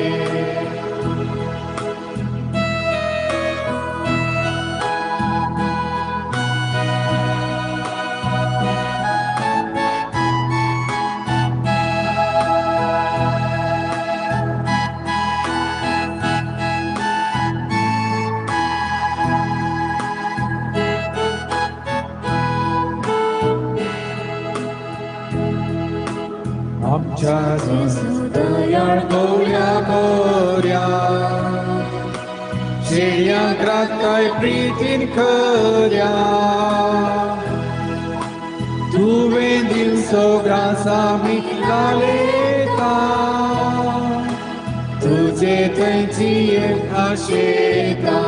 आमच्या दयाळ गोऱ्या गोऱ्या शेळयांक राखताय प्रितीन खऱ्या तुवें दिवचो ग्रास आमी घालयता तुजे थंय जियेवंक आशेता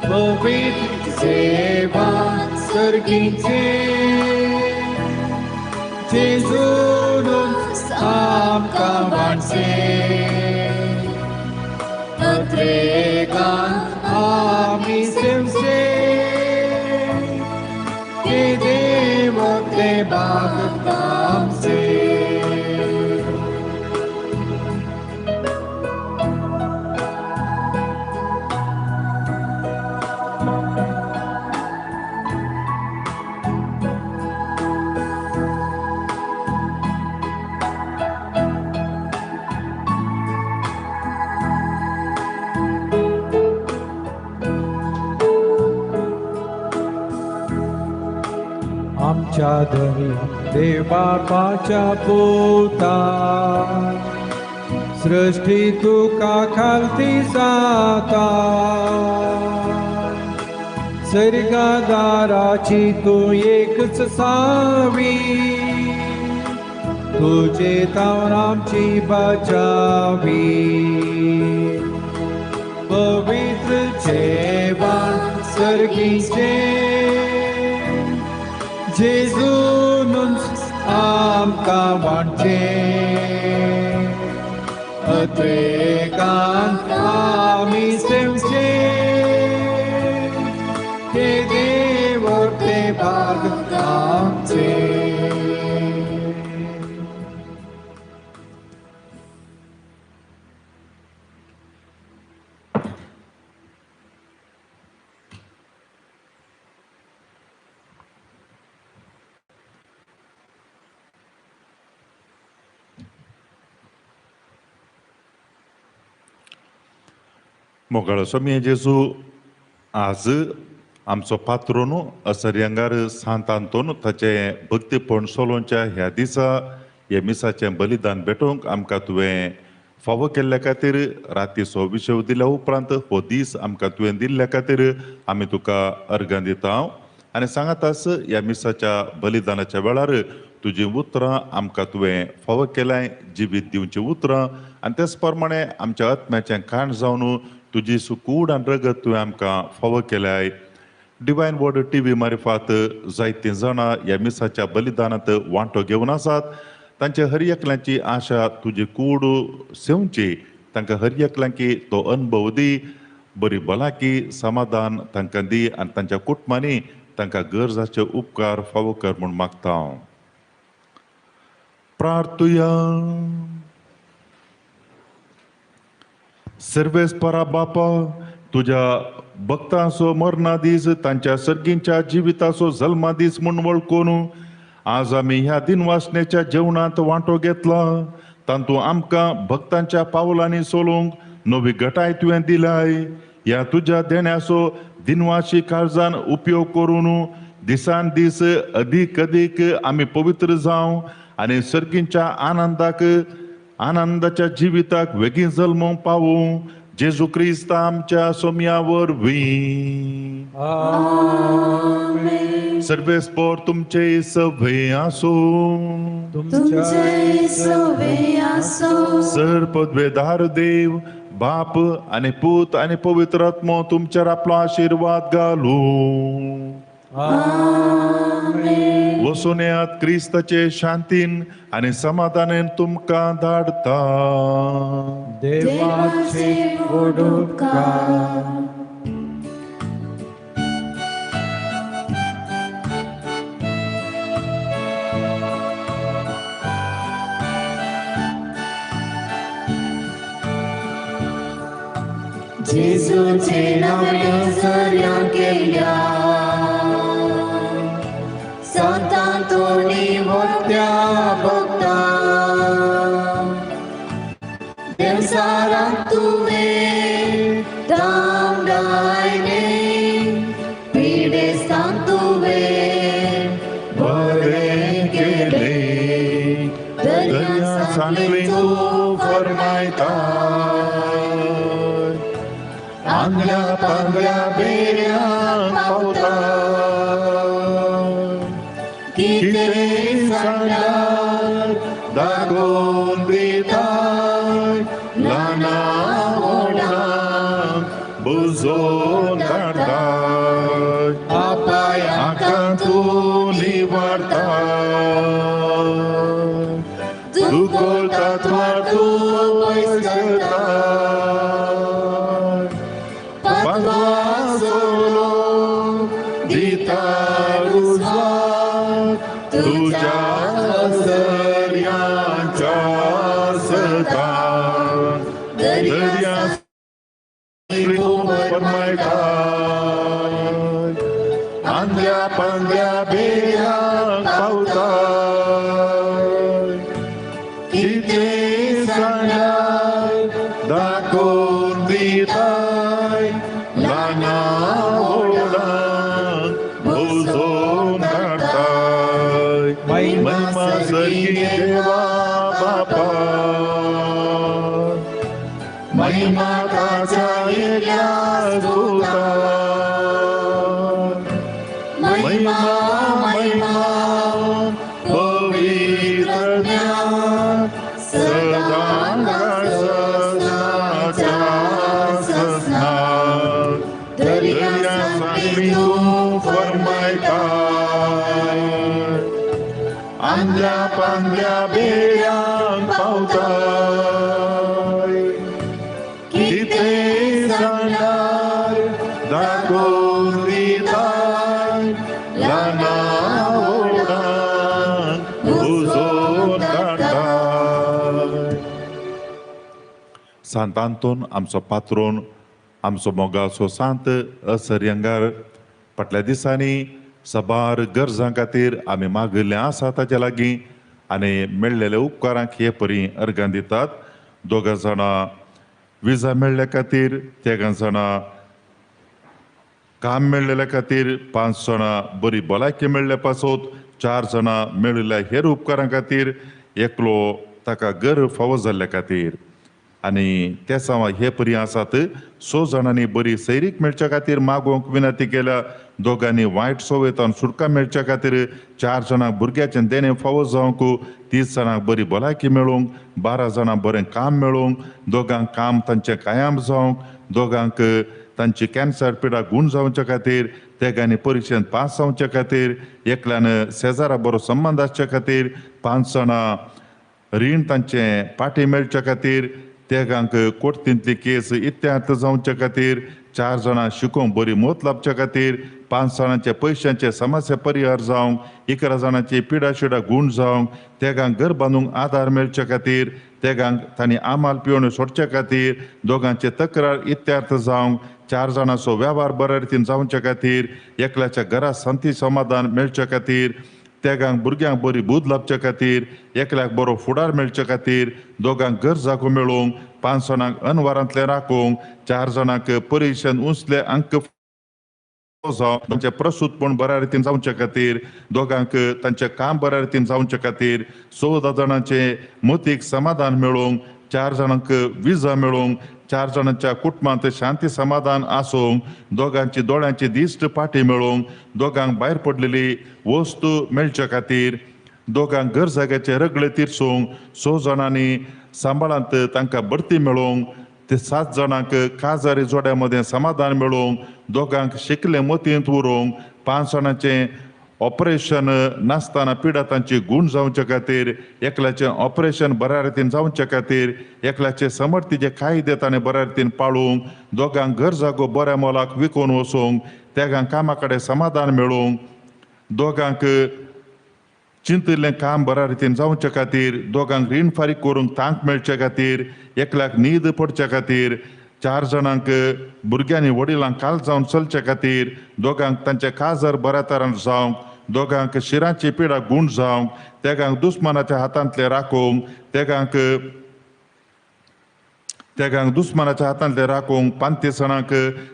पवित्र जेवण सर्गीचें जेजूनच आमकां वांटचें अत्रेगान आमी सेवचें के देव तें भाग आमचें. आमच्या धनया देवबापाच्या पुता सृष्टी तुका खालती जाता सर्गादाराची तूं एकच सावी तुजे तावन आमची बचावी पवित्र जेवण सर्गीचें जेजूनूच आमकां वांटचें अत्रेकान आमी सेवचें ते देव ते भाग आमचें. मोगाळ स्वामी जेजू आज आमचो पात्रोन असरयंगार सांत आंतोन ताचें भक्तीपण सोलोवच्या ह्या दिसा ह्या मिसाचें बलिदान भेटोवंक आमकां तुवें फावो केल्ल्या खातीर रातीचो विशय दिल्या उपरांत हो दीस आमकां तुवें दिल्ल्या खातीर आमी तुका अर्गां दिता. आनी सांगाताच ह्या मिसाच्या बलिदानाच्या वेळार तुजीं उतरां आमकां तुवें फावो केल्याय जिवीत दिवचीं उतरां आनी तेच प्रमाणे आमच्या आत्म्याचें खाण जावन तुजी सुकूड आनी रगत तुवें आमकां फावो केल्याय. डिवायन वर्ड टी व्ही मारिफात जायतीं जाणां ह्या मिसाच्या बलिदानांत वांटो घेवन आसात. तांचे हर एकल्यांची आशा तुजी कूड सेवची, तांकां हर एकल्यांकी तो अनुभव दी, बरी भलायकी समाधान तांकां दी आनी तांच्या कुटुंबांनी तांकां गरजाचे उपकार फावो कर म्हूण मागता हांव. प्रार्थुया. सर्वेस्परा बापा, तुज्या भक्तांचो मरणा दीस तांच्या सर्गींच्या जिविताचो जल्मा दीस म्हूण वळखून आज आमी ह्या दिनवासनेच्या जेवणांत वांटो घेतला. तातूंत आमकां भक्तांच्या पावलांनी सोलूंक नवी गटाय तुवें दिलाय. ह्या तुज्या देण्याचो दिनवाशी काळजान उपयोग करून दिसान दीस अदीक अदीक आमी पवित्र जावं आनी सर्गींच्या आनंदाक आनंदाच्या जिविताक वेगीं जल्मूंक पावूं. जेजू क्रिस्त आमच्या सोम्या वरवीं. सर्वेस्पर तुमचे सवे आसूं. तुमचे सवे आसूं. सर पदवेदार देव बाप आनी पूत आनी पवित्र आत्मो तुमचेर आपलो आशिर्वाद घालूं. वसून येयात क्रिस्ताचे शांतीन आनी समाधानान तुमकां धाडता. देवाचे व्हड उपकार. जेजूचे नांव सऱ्या केल्या सांतांतोनी मोठ्या भक्ता देवसारांत तुवें दामदायले पिडेस्तांक तुवें बरें केलें. दर्या सांगलें तूं फरमायता आंगल्या पांगल्या बेऱ्यांक पावता. कितें सांगल्यार दाखोवन दिताय ल्हाना व्हडांक बुजोवन धाडटाय आपायांक तूं निवारताय दुकोळ तत्वार तूं पयस करताय पांचवासोलो दिता रुजवात तुज्या सऱ्यांच्या सता दर्या फरमायताय आंगल्या पांगल्या बेऱ्यांक पावताय. कितें सांगल्यार दाखोवन दिताय ल्हाना व्हडांक बुजोवन धाडटाय. महिमा ताच्या एकल्याच पुताक. महिमा महिमा पवित्र ज्ञान सदां ससनाच्या ससनाक. दर्या सांगली तूं फरमायता आंद्या पांद्या बेड्यांक पावताय. कितें सांगणार दाखोवन दिताय ल्हाना व्हडांक उजोवन धाडटाय. सांत आंतोन आमचो पात्रोन, आमचो मोगाचो सांत असर्यंगार, फाटल्या दिसांनी सबार गरजां खातीर आमी मागिल्लें आसा ताच्या लागीं आनी मेळ्ळेल्या उपकारांक हे परी अर्गां दितात. दोगां जाणां विजा मेळ्ळ्या खातीर, तेगां जाणां काम मेळ्ळेल्या खातीर, 5 जाणां बरी भलायकी मेळ्ळ्या पासत, 4 जाणां मेळिल्ल्या हेर उपकारां खातीर, एकलो ताका घर फावो जाल्ल्या खातीर. आनी ते सांवा हे परी आसात. 6 जाणांनी बरी सैरीक मेळच्या खातीर मागोवंक विनंती केल्या, दोगांनी वायट संवयेंतल्यान सुटका मेळच्या खातीर, 4 जाणांक भुरग्याचें देणें फावो जावंक, 30 जाणांक बरी भलायकी मेळोवंक, 12 जाणांक बरें काम मेळोवंक, दोगांक काम तांचें कायम जावंक, दोगांक तांची कॅन्सर पिडा गूण जावच्या खातीर, तेगांनी परिक्षेंत पास जावच्या खातीर, एकल्यान शेजारा बरो संबंद आसच्या खातीर, 5 जाणां रीण तांचें पाटी मेळच्या खातीर, तेगांक कोर्तींतली केस इत्यार्थ जावच्या खातीर, 4 जाणां शिकोवंक बरी मत लाबच्या खातीर, 5 जाणांचे पयशांचे समस्या परिहार जावंक, 11 जाणांची पिडा शिडा गूण जावंक, तेगांक घर बांदूंक आदार मेळच्या खातीर, तेगांक तांणी आमाल पिवण सोडच्या खातीर, दोगांचे तक्रार इत्यार्थ जावंक, 4 जाणांचो वेव्हार बऱ्या रितीन जावच्या खातीर, एकल्याच्या घरा शांती समाधान मेळच्या खातीर, तेगांक भुरग्यांक बरी बूद लाबच्या खातीर, एकल्याक बरो फुडार मेळच्या खातीर, दोगांक घर जागो मेळोवंक, 5 जाणांक अनवारांतलें राखोवंक, 4 जाणांक परिक्षेंत उंचले अंक जावं, तांचें प्रसूतपण बऱ्या रितीन जावच्या खातीर, दोगांक तांचें काम बऱ्या रितीन जावच्या खातीर, 14 जाणांचें मतीक समाधान मेळोवंक, 4 जाणांक विजा मेळोवंक, 4 जाणांच्या कुटुंबांत शांती समाधान आसूंक, दोगांची दोळ्यांची दिश्ट पाटी मेळोवंक, दोगांक भायर पडलेली वस्तू मेळच्या खातीर, दोगांक घर जाग्याचे रगळे तिरसूंक, 6 जाणांनी सांबाळांत तांकां बढती मेळोवंक, ते 7 जाणांक काजारी जोड्या मदें समाधान मेळोवंक, दोगांक शिकले मतींत उरोवंक, 5 जाणांचें ऑपरेशन नासतना पिडा तांची गूण जावच्या खातीर, एकल्याचें ऑपरेशन बऱ्या रितीन जावच्या खातीर, एकल्याचे समर्थीचे कायदे ताणें बऱ्या रितीन पाळूंक, दोगांक घर जागो बऱ्या मोलाक विकून वचूंक, तेगांक कामा कडेन समाधान मेळोवंक, दोगांक चिंतिल्लें काम बऱ्या रितीन जावच्या खातीर, दोगांक रीण फारीक करूंक तांक मेळच्या खातीर, एकल्याक न्हीद पडच्या खातीर, 4 जाणांक भुरग्यांनी वडिलांक काल जावन चलच्या खातीर, दोगांक तांचे काजार बऱ्या तरान जावंक, दोगांक शिरांची पिडा गूण जावंक, तेगांक दुस्मानाच्या हातांतले राखूंक, तेगांक दुस्मानाच्या हातांतले राखूंक, 35 जाणांक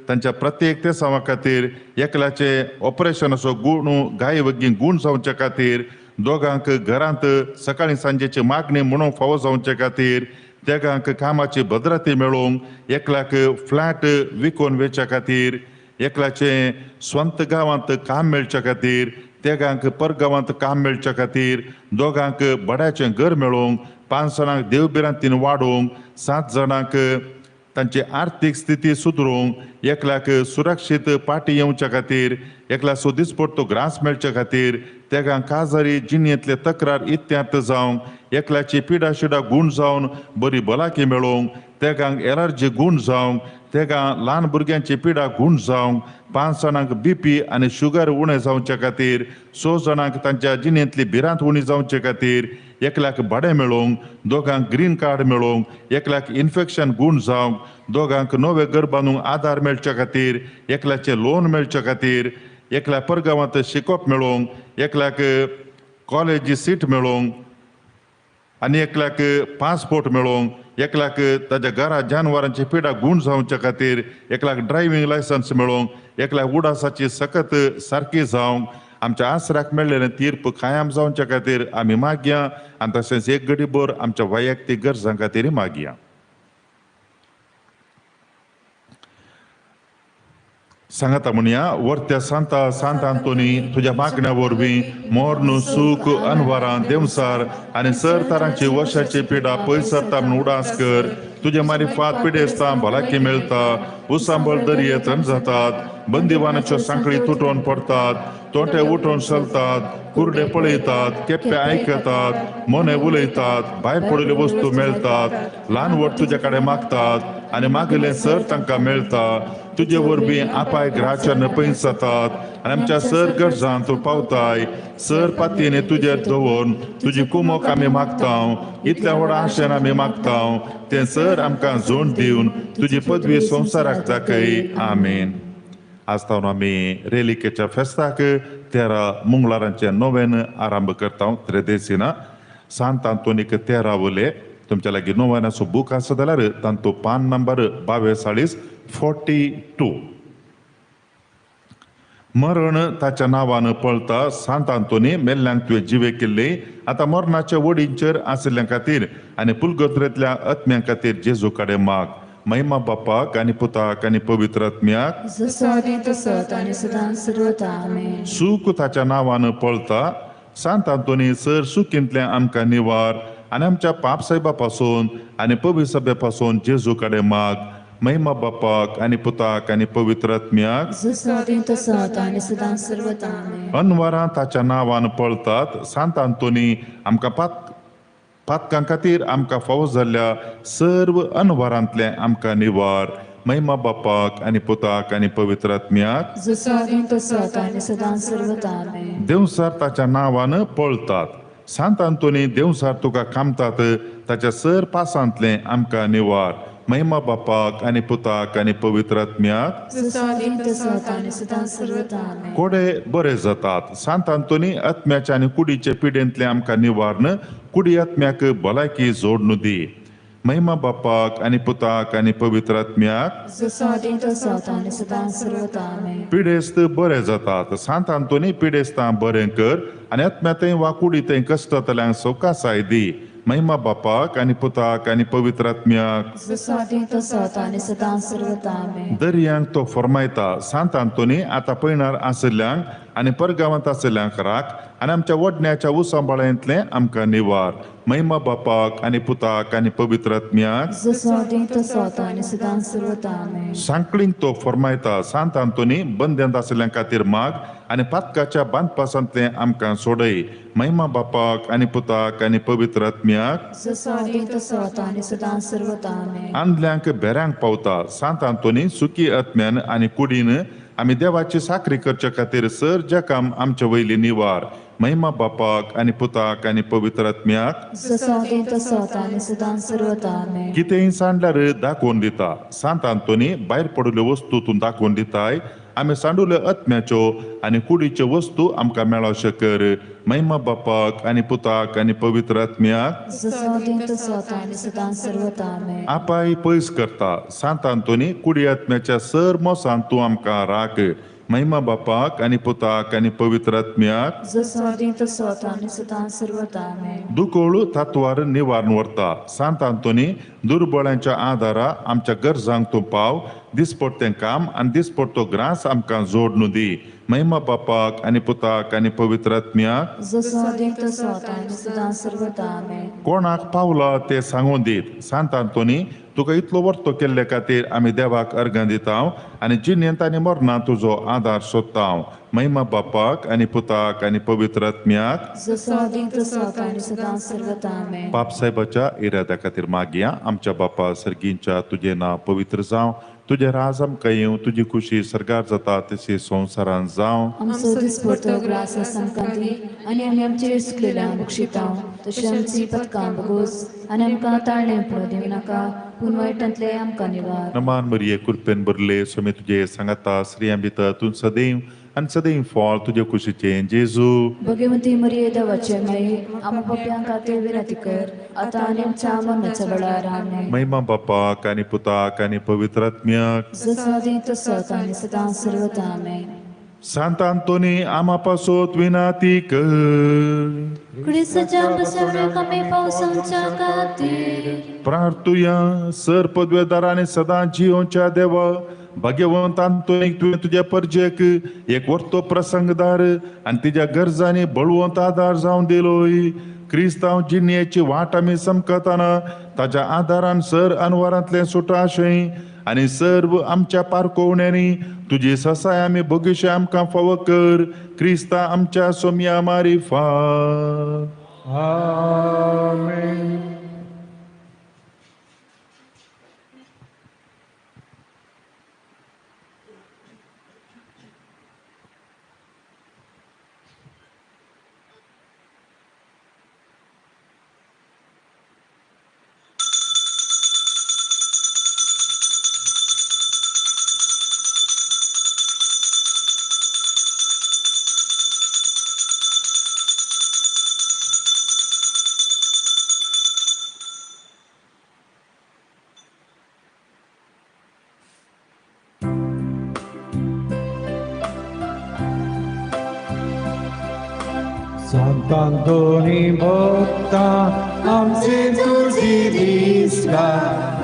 तांच्या प्रत्येक तेसांवा खातीर, एकल्याचे ऑपरेशनाचो गूण गाय वगीं गूण जावच्या खातीर, दोगांक घरांत सकाळी सांजेची मागणी म्हणूंक फावो जावचे खातीर, तेगांक कामाची भद्रती मेळोवंक, एकल्याक फ्लॅट विकून वेच्या खातीर, एकल्याचें स्वंत गांवांत काम मेळच्या खातीर, तेगांक परगांवांत काम मेळच्या खातीर, दोगांक भाड्याचें घर मेळोवंक, 5 जाणांक देवभिरांतीन वाडोवंक, 7 जाणांक तांची आर्थीक स्थिती सुदरूंक, एकल्याक सुरक्षीत पाटी येवच्या खातीर, एकल्याक दिसपडतो ग्रास मेळच्या खातीर, तेगांक काजारी जिणेंतले तक्रार इत्यार्थ जावंक, एकल्याची पिडा शिडा गूण जावन बरी भलायकी मेळोवंक, तेगांक एलर्जी गूण जावंक, तेगां ल्हान भुरग्यांची पिडा गूण जावंक, 5 जाणांक बीपी आनी शुगर उणें जावच्या खातीर, 6 जाणांक तांच्या जिणेंतली भिरांत उणी जावचे खातीर, एकल्याक भाडें मेळोवंक, दोगांक ग्रीन कार्ड मेळोवंक, एकल्याक इन्फेक्शन गूण जावंक, दोगांक नवें घर बांदूंक आदार मेळच्या खातीर, एकल्याचें लोन मेळच्या खातीर, एकल्या परगांवांत शिकोवप मेळोवंक, एकल्याक कॉलेजी सीट मेळोवंक आनी एकल्याक पासपोर्ट मेळोवंक, एकल्याक ताच्या घरा जानवरांची पिडा गूण जावच्या खातीर, एकल्याक ड्रायव्हींग लायसन्स मेळोवंक, एकल्याक उडासाची सकत सारकी जावंक, आमच्या आसराक मेळ्ळेलें तीर्प कायम जावच्या खातीर आमी मागया आनी तशेंच एक घडीभर आमच्या वैयक्तीक गरजां खातीर मागया. सांगाता म्हणया वर्त्या सांता सांत आंतोनी तुज्या मागण्या वरवीं मोर्न सूख अनवारां देमसार आनी सर तरांची वर्षाची पिडा पयस सरता म्हूण उडास कर. तुजे मारिफात पिडेस्तां भलायकी मेळटा, उसांबळ दर्ये थंड जातात, बंदिवानाच्यो सांखळी तुटोवन पडटात, तोंटे उठोवन चलतात, कुरडे पळयतात, केप्पे आयकतात, मोने उलयतात, भायर पडिल्ल्यो वस्तू मेळटात, ल्हान व्हड तुज्या कडेन मागतात आनी मागिल्लें सर तांकां मेळटा. तुजे वरवीं आपाय ग्राच्या नपयस जातात आनी आमच्या सर गरजान तूं पावताय. सर पातयेने तुजेर दवरून तुजी कुमोक आमी मागता, इतल्या व्हडा आशेन आमी मागता तें सर आमकां जोड दिवन तुजी पदवी संवसाराक दाखय. आमेन. आज तावन आमी रेलिकेच्या फेस्ताक 13 मंगळारांचें नोवेन आरंभ करता. त्रेदेसिना सांत आंतोनीक 13 उले. तुमच्या लागीं नोवेनाचो बूक आसा जाल्यार तांतू पान नंबर 42 42. मरण ताच्या नांवान पळता. सांत आंतोनी मेल्ल्यांक तुवें जिवे केल्ले, आतां मरणाच्या वडींचेर आशिल्ल्या खातीर आनी पुलगोत्रेंतल्या आत्म्यां खातीर जेजू कडेन माग. महिमा बापाक आनी पुताक आनी पवित्र आत्म्याक. सूख ताच्या नांवान पळता. सांत आंतोनी सर सुखींतल्या आमकां निवार आनी आमच्या पाप साहेबा पासून आनी पवित्र सभे पासून जेजू कडेन माग. महिमा बापाक आनी पुताक आनी पवित्र आत्म्याक. अनवरां ताच्या नांवान पळतात. सांत आंतोनी आमकां पातकां खातीर आमकां फावो जाल्ल्या सर्व अनवरांतले आमकां निवार. महिमा बापाक आनी पुताक आनी पवित्र आत्म्याक. देवसार ताच्या नांवान पळतात. सांत आंतोनी देवसार तुका कामतात ताच्या सर पासांतले आमकां निवार. महिमा बापाक आनी पुताक आनी पवित्र आत्म्याक. कोडे बरे जातात. सांत आंतोनी आत्म्याच्या आनी कुडीचे पिडेंतले आमकां निवारण, कुडी आत्म्याक भलायकी जोडणू दी. महिमा बापाक आनी पुताक आनी पवित्र आत्म्याक. पिडेस्त बरे जातात. सांत आंतोनी पिडेस्तां बरें कर आनी आत्म्या थंय वा कुडी थंय कश्टतल्यांक सवकासाय दी. महिमा बापाक आनी पुताक आनी पवित्र आत्म्याक. दर्यांक तो फरमायता. सांत आंतोनी आतां पयणार आशिल्ल्यांक आनी परगांवांत आशिल्ल्यांक राख आनी आमच्या वडण्याच्या उसांबाळ्यांतलें आमकां निवार. महिमा बापाक आनी पुताक आनी पवित्र आत्म्याक. सांकळींक तो फरमायता. सांत आंतोनी बंद्यांत आशिल्ल्यां खातीर माग आनी पातकाच्या बांदपासांतलें आमकां सोडय. महिमा बापाक आनी पुताक आनी पवित्र आत्म्याक. आंदल्यांक बेऱ्यांक पावता. सांत आंतोनी सुखी आत्म्यान आनी कुडीन आमी देवाची साकरी करचे खातीर सर जकाम आमचे वयली निवार. महिमा बापाक आनी पुताक आनी पवित्र आत्म्याक. कितेंय सांडल्यार दाखोवन दिता. सांत आंतोनी भायर पडिल्ल्यो वस्तू तूं दाखोवन दिताय. आमी सांडुल्यो आत्म्याच्यो आनी कुडीच्यो वस्तू आमकां मेळो शकर. महिमा बापाक आनी पुताक आनी पवित्र आत्म्याक. आपाय पयस करता. सांत आंतोनी कुडी आत्म्याच्या सर मोसान तूं आमकां राख. महिमा बापाक आनी पुताक आनी पवित्र आत्म्याक. दुकोळ तातवार निवारण व्हरता. सांत आंतोनी दुर्बळ्यांच्या आदारा आमच्या गरजांक तूं पाव. दिसपडटें काम आनी दिसपडटो ग्रास आमकां जोडणू दी. महिमा बापाक आनी पुताक आनी पवित्र आत्म्याक. कोणाक पावला ते सांगून दीत. सांत आंतोनी तुका इतलो वर्तो केल्ले खातीर आमी देवाक अर्गां दिता आनी जिणेंत आनी मरणांत तुजो आदार सोदता. महिमा बापाक आनी पुताक आनी पवित्र आत्म्याक. पाप साहेबाच्या इराद्या खातीर मागया. आमच्या बापा सर्गींच्या तुजें नांव पवित्र जावं, तुजें राज आमकां येवं, तुजी खुशी सर्गार जाता तशी संवसारान जावं. आमचो दिसपडतो ग्रास आमकां दी आनी आमी आमचेर चुकलेल्यांक बक्षिता तशें आमची पथकां बगोस आनी आमकां ताळणें पडूं दिवं नाका, पूण वायटांतलें आमकां निवार. नमान मरिये कृपेन भरले, स्वामी तुजे सांगाता, स्त्रियां भितर तूं सदैव आनी सदैव फळ तुजे खुशीचें जेजू. भगवंती मरिये देवाचे माई, आमकां पापयां खातीर विनंती कर, आतां आनी आमच्या मरणाच्या वेळार. आमेन. महिमा बापाक आनी पुताक आनी पवित्र आत्म्याक. जसो आदी तसो आतां आनी सदां सर्वदा. आमेन. सांत आंतोनी आमा पासोत विनाती कर. क्रिस्ताच्या बसवण्याक आमी पावसाच्या खातीर. प्रार्थुया. सर पदवेदार आनी सदां जियोच्या देवा, भाग्यवंत आंतोनीक तुवें तुज्या परजेक एक वर्तो प्रसंगदार आनी तिज्या गरजांनी बळवंत आदार जावन दिलोय. क्रिस्तांव जिणेची वाट आमी समकतना ताज्या आदारान सर अनवरांतलें सुटाशें आनी सर्व आमच्या पारकोवण्यांनी तुजी ससाय आमी भोगीशे आमकां फावो कर. क्रिस्ता आमच्या सोमया मारिफात. आमेन. सांतांतोनी भक्ता आमचे तुझी दिसता,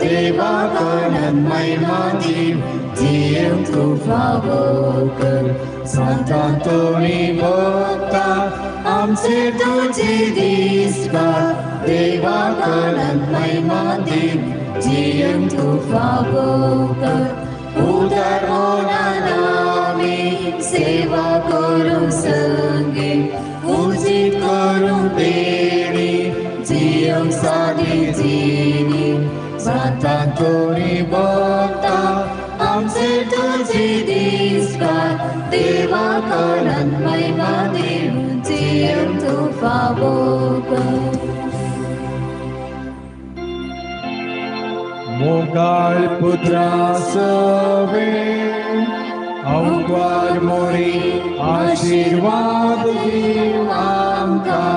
देवा करण महिमा दीव जियेवंक तूं फावो कर. सांतांतोनी भक्ता आमचे तुझी दिसता, देवा करण महिमा दीव जियेवंक तूं फावो कर. उदर नामी सेवा करूं संगे, उजीत करूं तेणी जियेवंक सादी जिणी. सांतांतोनी भक्ता आमचे तुझी दिसता, देवा करण महिमा दीव जियेवंक तूं फावो कर. मोगाळ पुत्रा सवे अंकवार मोरी आशीर्वाद दीव आमकां.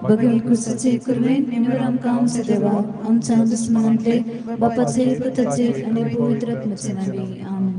बगल क्रिस्ताचे कुरवेन निमर आमकां आमचे देवा, आमच्या दुस्मनांतले बापाचे पुताचे आनी पवित्र आत्म्याचे नांवी. आमेन.